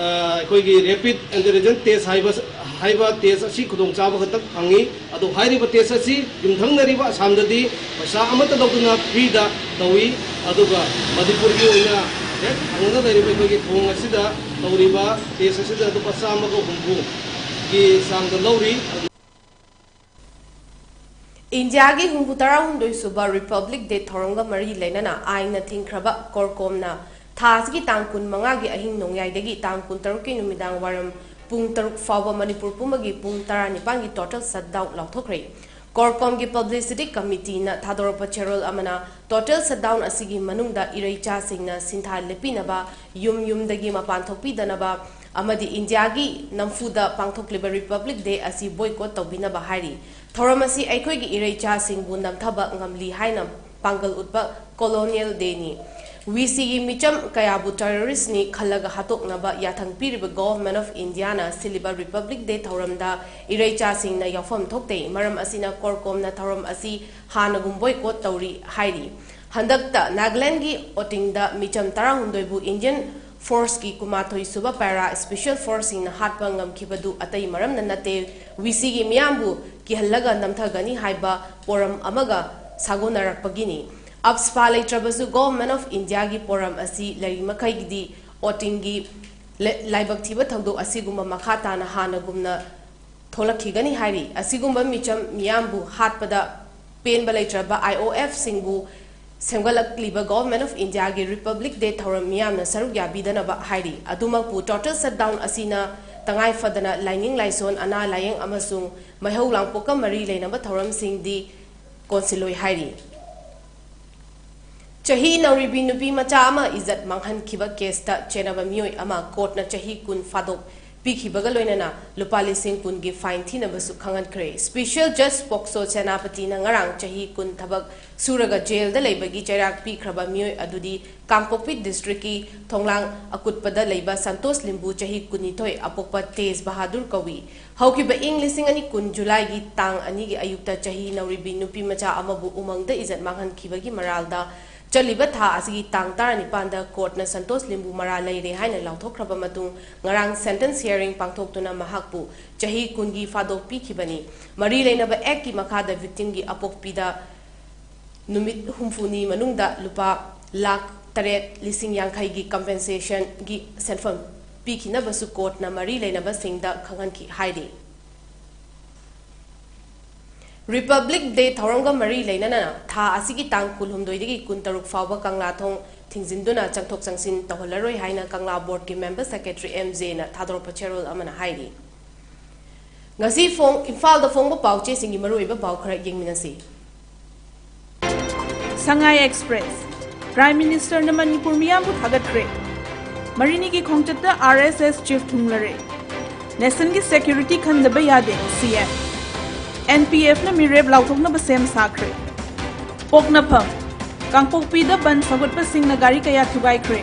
ꯑꯩꯈꯣꯏꯒꯤ rapid antigen test ꯍꯥꯏꯕ ꯍꯥꯏꯕ test ꯑꯁꯤ ꯈꯨꯗꯣꯡꯆꯥꯕ ꯈꯛꯇ ꯐꯪꯉꯤ꯫ ꯑꯗꯣ ꯍꯥꯏꯔꯤꯕ test ꯑꯁꯤ ꯌꯨꯝꯊꯪꯅꯔꯤꯕ ꯑꯁꯥꯝꯗꯗꯤ ꯄꯩꯁꯥ ꯑꯃꯠꯇ ꯂꯧꯗꯅ freeꯗ ꯇꯧꯏ꯫ ꯑꯗꯨꯒ ꯃꯅꯤꯄꯨꯔꯒꯤ ꯑꯣꯏꯅ ꯍꯦꯛ ꯊꯪꯅꯅ ꯂꯩꯔꯤꯕ ꯑꯩꯈꯣꯏꯒꯤ ꯊꯣꯡ ꯑꯁꯤꯗ ꯇꯧꯔꯤꯕ test ꯑꯁꯤꯗ ꯂꯨꯄꯥ ꯆꯥꯝꯃꯒ ꯍꯨꯝꯐꯨꯒꯤ ꯆꯥꯡꯗ ꯂꯧꯔꯤ꯫ ꯏꯟꯗꯤꯌꯥꯒꯤ ꯍꯨꯝꯐꯨ ꯇꯔꯥꯍꯨꯝꯗꯣꯏ ꯁꯨꯕ Republic Day ꯊꯧꯔꯝꯒ ꯃꯔꯤ ꯂꯩꯅꯅ ꯑꯥꯏꯟꯅ ꯊꯤꯡꯈ꯭ꯔꯕ ꯀꯣꯔꯀꯣꯝꯅ ꯊꯥ ꯑꯁꯤꯒꯤ ꯇꯥꯡ ꯀꯨꯟꯃꯉꯥꯒꯤ ꯑꯍꯤꯡ ꯅꯣꯡꯌꯥꯏꯗꯒꯤ ꯇꯥꯡ ꯀꯨꯟꯇꯔꯨꯛꯀꯤ ꯅꯨꯃꯤꯗꯥꯡ ꯋꯥꯏꯔꯝ ꯄꯨꯡ ꯇꯔꯨꯛ ꯐꯥꯎꯕ ꯃꯅꯤꯄꯨꯔ ꯄꯨꯝꯕꯒꯤ ꯄꯨꯡ ꯇꯔꯥꯅꯤꯄꯥꯟꯒꯤ total shutdown ꯂꯥꯎꯊꯣꯛꯈ꯭ꯔꯦ꯫ ꯀꯣꯔꯀꯣꯝꯒꯤ publicity committeeꯅ ꯊꯥꯗꯣꯔꯛꯄ ꯆꯦꯔꯣꯜ ꯑꯃꯅ total shutdown ꯑꯁꯤꯒꯤ ꯃꯅꯨꯡꯗ ꯏꯔꯩꯆꯥꯁꯤꯡꯅ ꯁꯤꯟꯊꯥ ꯂꯦꯞꯄꯤꯅꯕ, ꯌꯨꯝ ꯌꯨꯝꯗꯒꯤ ꯃꯄꯥꯟ ꯊꯣꯛꯄꯤꯗꯅꯕ ꯑꯃꯗꯤ ꯏꯟꯗꯤꯌꯥꯒꯤ ꯅꯝꯐꯨꯗ ꯄꯥꯡꯊꯣꯛꯂꯤꯕ Republic Day ꯑꯁꯤ boycott ꯇꯧꯕꯤꯅꯕ ꯍꯥꯏꯔꯤ꯫ ꯊꯧꯔꯝ ꯑꯁꯤ ꯑꯩꯈꯣꯏꯒꯤ ꯏꯔꯩꯆꯥꯁꯤꯡꯕꯨ ꯅꯝꯊꯕ ꯉꯝꯂꯤ ꯍꯥꯏꯅ ꯄꯥꯡꯒꯜ ꯎꯠꯄ colonial dayꯅꯤ꯫ ꯚꯤꯁꯤꯒꯤ ꯃꯤꯆꯝ ꯀꯌꯥꯕꯨ terroristꯅꯤ ꯈꯜꯂꯒ ꯍꯥꯠꯇꯣꯛꯅꯕ ꯌꯥꯊꯪ ꯄꯤꯔꯤꯕ Government of Indiaꯅ ꯁꯤꯜꯂꯤꯕ Republic Day ꯊꯧꯔꯝꯗ ꯏꯔꯩꯆꯥꯁꯤꯡꯅ ꯌꯥꯎꯐꯝ ꯊꯣꯛꯇꯦ꯫ ꯃꯔꯝ ꯑꯁꯤꯅ ꯀꯣꯔꯀꯣꯝꯅ ꯊꯧꯔꯝ ꯑꯁꯤ ꯍꯥꯟꯅꯒꯨꯝ boycott ꯇꯧꯔꯤ ꯍꯥꯏꯔꯤ꯫ ꯍꯟꯗꯛꯇ ꯅꯥꯒꯥꯂꯦꯟꯒꯤ ꯑꯣꯇꯤꯡꯗ ꯃꯤꯆꯝ ꯇꯔꯥꯍꯨꯝꯗꯣꯏꯕꯨ Indian forceꯀꯤ ꯀꯨꯟꯃꯥꯊꯣꯏ ꯁꯨꯕ Para Special Forceꯁꯤꯡꯅ ꯍꯥꯠꯄ ꯉꯝꯈꯤꯕꯗꯨ ꯑꯇꯩ ꯃꯔꯝꯅ ꯅꯠꯇꯦ, ꯚꯤꯁꯤꯒꯤ ꯃꯤꯌꯥꯝꯕꯨ ꯀꯤꯍꯜꯂꯒ ꯅꯝꯊꯒꯅꯤ ꯍꯥꯏꯕ ꯄꯣꯔꯝ ꯑꯃꯒ ꯁꯥꯒꯣꯟꯅꯔꯛꯄꯒꯤꯅꯤ꯫ ꯑꯞꯁꯄꯥ ꯂꯩꯇ꯭ꯔꯕꯁꯨ Government of Indiaꯒꯤ ꯄꯣꯔꯝ ꯑꯁꯤ ꯂꯩꯔꯤꯃꯈꯩꯒꯤꯗꯤ ꯑꯣꯇꯤꯡꯒꯤ ꯂ-, ꯂꯥꯏꯕꯛ ꯊꯤꯕ ꯊꯧꯗꯣꯛ ꯑꯁꯤꯒꯨꯝꯕ ꯃꯈꯥ ꯇꯥꯅ ꯍꯥꯟꯅꯒꯨꯝꯅ ꯊꯣꯛꯂꯛꯈꯤꯒꯅꯤ ꯍꯥꯏꯔꯤ꯫ ꯑꯁꯤꯒꯨꯝꯕ ꯃꯤꯆꯝ ꯃꯤꯌꯥꯝꯕꯨ ꯍꯥꯠꯄꯗ ꯄꯦꯟꯕ ꯂꯩꯇ꯭ꯔꯕ IOF ꯁꯤꯡꯕꯨ ꯁꯦꯝꯒꯠꯂꯛꯂꯤꯕ Government of India ꯒꯤ Republic Day ꯊꯧꯔꯝ ꯃꯤꯌꯥꯝꯅ ꯁꯔꯨꯛ ꯌꯥꯕꯤꯗꯅꯕ ꯍꯥꯏꯔꯤ꯫ ꯑꯗꯨꯃꯛꯄꯨ total shutdown ꯑꯁꯤꯅ ꯇꯉꯥꯏ ꯐꯗꯅ ꯂꯥꯏꯅꯤꯡ ꯂꯥꯏꯁꯣꯟ, ꯑꯅꯥ ꯂꯥꯏꯌꯦꯡ ꯑꯃꯁꯨꯡ ꯃꯩꯍꯧ ꯂꯥꯡꯄꯣꯛꯀ ꯃꯔꯤ ꯂꯩꯅꯕ ꯊꯧꯔꯝꯁꯤꯡꯗꯤ ꯀꯣꯟꯁꯤꯜꯂꯣꯏ ꯍꯥꯏꯔꯤ꯫ ꯆꯍꯤ ꯅꯧꯔꯤꯕꯤ ꯅꯨꯄꯤ ꯃꯆꯥ ꯑꯃ ꯏꯖꯠ ꯃꯥꯡꯍꯟꯈꯤꯕ ꯀꯦꯁꯇ ꯆꯦꯟꯅꯕ ꯃꯤꯑꯣꯏ ꯑꯃ ꯀꯣꯔꯠꯅ ꯆꯍꯤ ꯀꯨꯟ ꯐꯥꯗꯣꯛ ꯄꯤꯈꯤꯕꯒ ꯂꯣꯏꯅꯅ ꯂꯨꯄꯥ ꯂꯤꯁꯤꯡ ꯀꯨꯟꯒꯤ fine ꯊꯤꯅꯕꯁꯨ ꯈꯪꯍꯟꯈ꯭ꯔꯦ꯫ Special Judge ꯄꯣꯛꯁꯣ ꯁꯦꯅꯥꯄꯇꯤꯅ ꯉꯔꯥꯡ ꯆꯍꯤ ꯀꯨꯟ ꯊꯕꯛ ꯁꯨꯔꯒ ꯖꯦꯜꯗ ꯂꯩꯕꯒꯤ ꯆꯩꯔꯥꯛ ꯄꯤꯈ꯭ꯔꯕ ꯃꯤꯑꯣꯏ ꯑꯗꯨꯗꯤ ꯀꯥꯡꯄꯣꯛꯄꯤ district ꯀꯤ ꯊꯣꯡꯂꯥꯡ ꯑꯀꯨꯠꯄꯗ ꯂꯩꯕ ꯁꯟꯇꯣꯁ ꯂꯤꯝꯕꯨ, ꯆꯍꯤ ꯀꯨꯟꯅꯤꯊꯣꯏ, ꯑꯄꯣꯛꯄ ꯇꯦꯖ ꯕꯍꯥꯗꯨꯔ ꯀꯧꯏ꯫ ꯍꯧꯈꯤꯕ ꯏꯪ ꯂꯤꯁꯤꯡ ꯑꯅꯤ ꯀꯨꯟ ꯖꯨꯂꯥꯏꯒꯤ ꯇꯥꯡ ꯑꯅꯤꯒꯤ ꯑꯌꯨꯛꯇ ꯆꯍꯤ ꯅꯧꯔꯤꯕꯤ ꯅꯨꯄꯤ ꯃꯆꯥ ꯑꯃꯕꯨ ꯎꯃꯪꯗ ꯏꯖꯠ ꯃꯥꯡꯍꯟꯈꯤꯕꯒꯤ ꯃꯔꯥꯜꯗ ꯆꯠꯂꯤꯕ ꯊꯥ ꯑꯁꯤꯒꯤ ꯇꯥꯡ ꯇꯔꯥꯅꯤꯄꯥꯟꯗ ꯀꯣꯔꯠꯅ ꯁꯟꯇꯣꯁ ꯂꯤꯝꯕꯨ ꯃꯔꯥꯜ ꯂꯩꯔꯦ ꯍꯥꯏꯅ ꯂꯥꯎꯊꯣꯛꯈ꯭ꯔꯕ ꯃꯇꯨꯡ, ꯉꯔꯥꯡ sentence hearing ꯄꯥꯡꯊꯣꯛꯇꯨꯅ ꯃꯍꯥꯛꯄꯨ ꯆꯍꯤ ꯀꯨꯟꯒꯤ ꯐꯥꯗꯣꯛ ꯄꯤꯈꯤꯕꯅꯤ꯫ ꯃꯔꯤ ꯂꯩꯅꯕ act ꯀꯤ ꯃꯈꯥꯗ victim ꯒꯤ ꯑꯄꯣꯛꯄꯤꯗ ꯅꯨꯃꯤꯠ ꯍꯨꯝꯐꯨꯅꯤ ꯃꯅꯨꯡꯗ ꯂꯨꯄꯥ ꯂꯥꯈ ꯇꯔꯦꯠ ꯂꯤꯁꯤꯡ ꯌꯥꯡꯈꯩꯒꯤ compensation ꯒꯤ ꯁꯦꯟꯐꯝ ꯄꯤꯈꯤꯅꯕꯁꯨ ꯀꯣꯔꯠꯅ ꯃꯔꯤ ꯂꯩꯅꯕꯁꯤꯡꯗ ꯈꯪꯍꯟꯈꯤ ꯍꯥꯏꯔꯤ꯫ Republic Day ꯊꯧꯔꯝꯒ ꯃꯔꯤ ꯂꯩꯅꯅ ꯊꯥ ꯑꯁꯤꯒꯤ ꯇꯥꯡ ꯀꯨꯟꯍꯨꯝꯗꯣꯏꯗꯒꯤ ꯀꯨꯟꯇꯔꯨꯛ ꯐꯥꯎꯕ ꯀꯪꯂꯥ ꯊꯣꯡ ꯊꯤꯡꯖꯤꯟꯗꯨꯅ ꯆꯪꯊꯣꯛ ꯆꯪꯁꯤꯟ ꯇꯧꯍꯜꯂꯔꯣꯏ ꯍꯥꯏꯅ ꯀꯪꯂꯥ board ꯀꯤ member secretary ꯑꯦꯝ ꯖꯦꯅ ꯊꯥꯗꯣꯔꯛꯄ ꯆꯦꯔꯣꯜ ꯑꯃꯅ ꯍꯥꯏꯔꯤ꯫ ꯉꯁꯤ ꯐꯣꯡ-, ꯏꯝꯐꯥꯜꯗ ꯐꯣꯡꯕ ꯄꯥꯎꯆꯦꯁꯤꯡꯒꯤ ꯃꯔꯨꯑꯣꯏꯕ ꯄꯥꯎ ꯈꯔ ꯌꯦꯡꯃꯤꯟꯅꯁꯤ꯫ ꯁꯉꯥꯏ ꯑꯦꯛꯁꯄ꯭ꯔꯦꯁ, Prime Minister ꯅ ꯃꯅꯤꯄꯨꯔ ꯃꯤꯌꯥꯝꯕꯨ ꯊꯥꯒꯠꯈ꯭ꯔꯦ꯫ ꯃꯔꯤꯅꯤꯒꯤ ꯈꯣꯡꯆꯠꯇ RSS chief ꯊꯨꯡꯂꯔꯦ꯫ Nation ꯒꯤ security ꯈꯟꯗꯕ ꯌꯥꯗꯦ, CM꯫ NPF ꯅ ꯃꯤꯔꯦꯞ ꯂꯥꯎꯊꯣꯛꯅꯕ ꯁꯦꯝ ꯁꯥꯈ꯭ꯔꯦ꯫ ꯄꯣꯛꯅꯐꯝ, ꯀꯥꯡꯄꯣꯛꯄꯤꯗ ꯕꯟ ꯁꯧꯒꯠꯄꯁꯤꯡꯅ ꯒꯥꯔꯤ ꯀꯌꯥ ꯊꯨꯒꯥꯏꯈ꯭ꯔꯦ꯫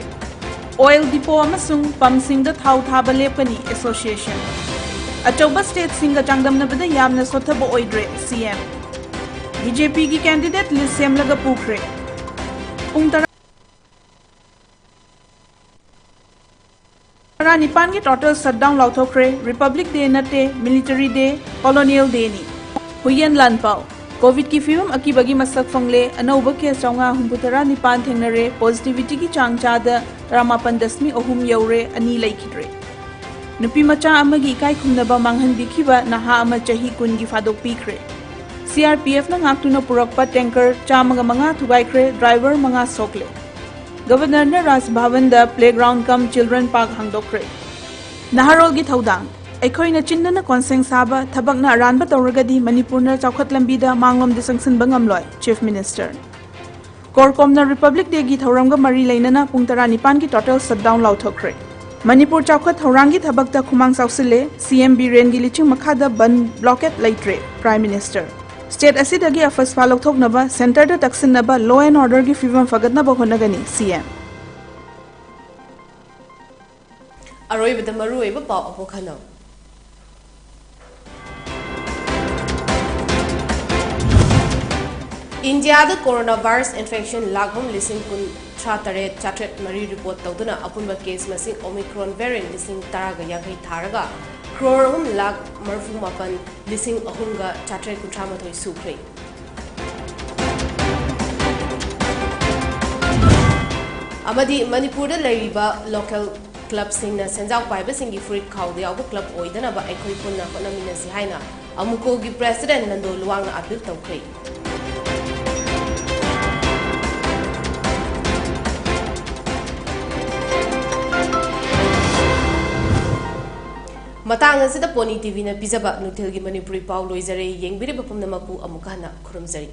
Oil depot ꯑꯃꯁꯨꯡ pump ꯁꯤꯡꯗ ꯊꯥꯎ ꯊꯥꯕ ꯂꯦꯞꯀꯅꯤ, association꯫ ꯑꯆꯧꯕ state ꯁꯤꯡꯒ ꯆꯥꯡꯗꯝꯅꯕꯗ ꯌꯥꯝꯅ ꯁꯣꯠꯊꯕ ꯑꯣꯏꯗ꯭ꯔꯦ, CM꯫ BJP ꯒꯤ candidate list ꯁꯦꯝꯂꯒ ꯄꯨꯈ꯭ꯔꯦ꯫ ꯄꯨꯡ ꯇꯔꯥ ꯇꯔꯥꯅꯤꯄꯥꯟꯒꯤ total shutdown ꯂꯥꯎꯊꯣꯛꯈ꯭ꯔꯦ꯫ Republic Day ꯅꯠꯇꯦ, Military Day, Colonial Day ꯅꯤ꯫ ꯍꯨꯏꯌꯦꯟ ꯂꯥꯟꯄꯥꯎ, COVID ꯀꯤ ꯐꯤꯕꯝ ꯑꯀꯤꯕꯒꯤ ꯃꯁꯛ ꯐꯪꯂꯦ꯫ ꯑꯅꯧꯕ case ꯆꯥꯝꯃꯉꯥ ꯍꯨꯝꯐꯨꯇꯔꯥ ꯅꯤꯄꯥꯟ ꯊꯦꯡꯅꯔꯦ꯫ Positivity ꯒꯤ ꯆꯥꯡ ꯆꯥꯗ ꯇꯔꯥꯃꯥꯄꯟ ꯗꯁꯃꯤꯛ ꯑꯍꯨꯝ ꯌꯧꯔꯦ, ꯑꯅꯤ ꯂꯩꯈꯤꯗ꯭ꯔꯦ꯫ ꯅꯨꯄꯤ ꯃꯆꯥ ꯑꯃꯒꯤ ꯏꯀꯥꯏ ꯈꯨꯝꯅꯕ ꯃꯥꯡꯍꯟꯕꯤꯈꯤꯕ ꯅꯍꯥ ꯑꯃ ꯆꯍꯤ ꯀꯨꯟꯒꯤ ꯐꯥꯗꯣꯛꯄꯤꯈ꯭ꯔꯦ꯫ ꯁꯤ ꯑꯥꯔ ꯄꯤ ꯑꯦꯐꯅ ꯉꯥꯛꯇꯨꯅ ꯄꯨꯔꯛꯄ ꯇꯦꯡꯀꯔ ꯆꯥꯝꯃꯒ ꯃꯉꯥ ꯊꯨꯒꯥꯏꯈ꯭ꯔꯦ, ꯗ꯭ꯔꯥꯏꯚꯔ ꯃꯉꯥ ꯁꯣꯛꯂꯦ꯫ ꯒꯕꯔꯅꯔꯅ ꯔꯥꯖ ꯚꯕꯟꯗ playground cum children park ꯍꯥꯡꯗꯣꯛꯈ꯭ꯔꯦ꯫ ꯅꯍꯥꯔꯣꯜꯒꯤ ꯊꯧꯗꯥꯡ꯫ ꯑꯩꯈꯣꯏꯅ ꯆꯤꯟꯗꯨꯅ ꯀꯣꯟꯁꯦꯡ ꯁꯥꯕ, ꯊꯕꯛꯅ ꯑꯔꯥꯟꯕ ꯇꯧꯔꯒꯗꯤ ꯃꯅꯤꯄꯨꯔꯅ ꯆꯥꯎꯈꯠ ꯂꯝꯕꯤꯗ ꯃꯥꯡꯂꯣꯝꯗ ꯆꯪꯁꯤꯟꯕ ꯉꯝꯂꯣꯏ, Chief Minister꯫ ꯀꯣꯔꯀꯣꯝꯅ Republic Dayꯒꯤ ꯊꯧꯔꯝꯒ ꯃꯔꯤ ꯂꯩꯅꯅ ꯄꯨꯡ ꯇꯔꯥꯅꯤꯄꯥꯟꯒꯤ total shutdown ꯂꯥꯎꯊꯣꯛꯈ꯭ꯔꯦ꯫ ꯃꯅꯤꯄꯨꯔ ꯆꯥꯎꯈꯠ ꯊꯧꯔꯥꯡꯒꯤ ꯊꯕꯛꯇ ꯈꯨꯃꯥꯡ ꯆꯥꯎꯁꯤꯜꯂꯦ, ꯁꯤ ꯑꯦꯝ ꯕꯤꯔꯦꯟꯒꯤ ꯂꯤꯆꯤꯡ ꯃꯈꯥꯗ ꯕꯟ blockade ꯂꯩꯇ꯭ꯔꯦ, Prime Minister꯫ State ꯑꯁꯤꯗꯒꯤ ꯑꯐꯁꯄꯥ ꯂꯧꯊꯣꯛꯅꯕ centreꯗ ꯇꯛꯁꯤꯟꯅꯕ law and orderꯒꯤ ꯐꯤꯕꯝ ꯐꯒꯠꯅꯕ ꯍꯣꯠꯅꯒꯅꯤ, ꯁꯤ ꯑꯦꯝ꯫ ꯑꯔꯣꯏꯕꯗ ꯃꯔꯨꯑꯣꯏꯕ ꯄꯥꯎ ꯑꯃꯨꯛ ꯍꯟꯅ꯫ ꯏꯟꯗꯤꯌꯥꯗ coronavirus infection ꯂꯥꯈ ꯑꯍꯨꯝ ꯂꯤꯁꯤꯡ ꯀꯨꯟꯊ꯭ꯔꯥ ꯇꯔꯦꯠ ꯆꯥꯇ꯭ꯔꯦꯠ ꯃꯔꯤ report ꯇꯧꯗꯨꯅ ꯑꯄꯨꯟꯕ case ꯃꯁꯤꯡ Omicron variant ꯂꯤꯁꯤꯡ ꯇꯔꯥꯒ ꯌꯥꯡꯈꯩ ꯊꯥꯔꯒ crore ꯑꯍꯨꯝ ꯂꯥꯈ ꯃꯔꯤꯐꯨ ꯃꯥꯄꯟ ꯂꯤꯁꯤꯡ ꯑꯍꯨꯝꯒ ꯆꯥꯇ꯭ꯔꯦꯠ ꯀꯨꯟꯊ꯭ꯔꯥ ꯃꯥꯊꯣꯏ ꯁꯨꯈ꯭ꯔꯦ꯫ ꯑꯃꯗꯤ ꯃꯅꯤꯄꯨꯔꯗ ꯂꯩꯔꯤꯕ local clubꯁꯤꯡꯅ ꯁꯦꯟꯖꯥꯎ ꯄꯥꯏꯕꯁꯤꯡꯒꯤ ꯐꯨꯔꯤꯠ ꯈꯥꯎꯗ ꯌꯥꯎꯕ club ꯑꯣꯏꯗꯅꯕ ꯑꯩꯈꯣꯏ ꯄꯨꯟꯅ ꯍꯣꯠꯅꯃꯤꯟꯅꯁꯤ ꯍꯥꯏꯅ ꯑꯃꯨꯀꯣꯒꯤ president ꯅꯟꯗꯣ ꯂꯨꯋꯥꯡꯅ appeal ꯇꯧꯈ꯭ꯔꯦ꯫ ꯃꯇꯥꯡ ꯑꯁꯤꯗ Pony TVꯅ ꯄꯤꯖꯕ ꯅꯨꯡꯊꯤꯜꯒꯤ ꯃꯅꯤꯄꯨꯔꯤ ꯄꯥꯎ ꯂꯣꯏꯖꯔꯦ꯫ ꯌꯦꯡꯕꯤꯔꯤꯕ ꯄꯨꯝꯅꯃꯛꯄꯨ ꯑꯃꯨꯛꯀ ꯍꯟꯅ ꯈꯨꯔꯨꯝꯖꯔꯤ꯫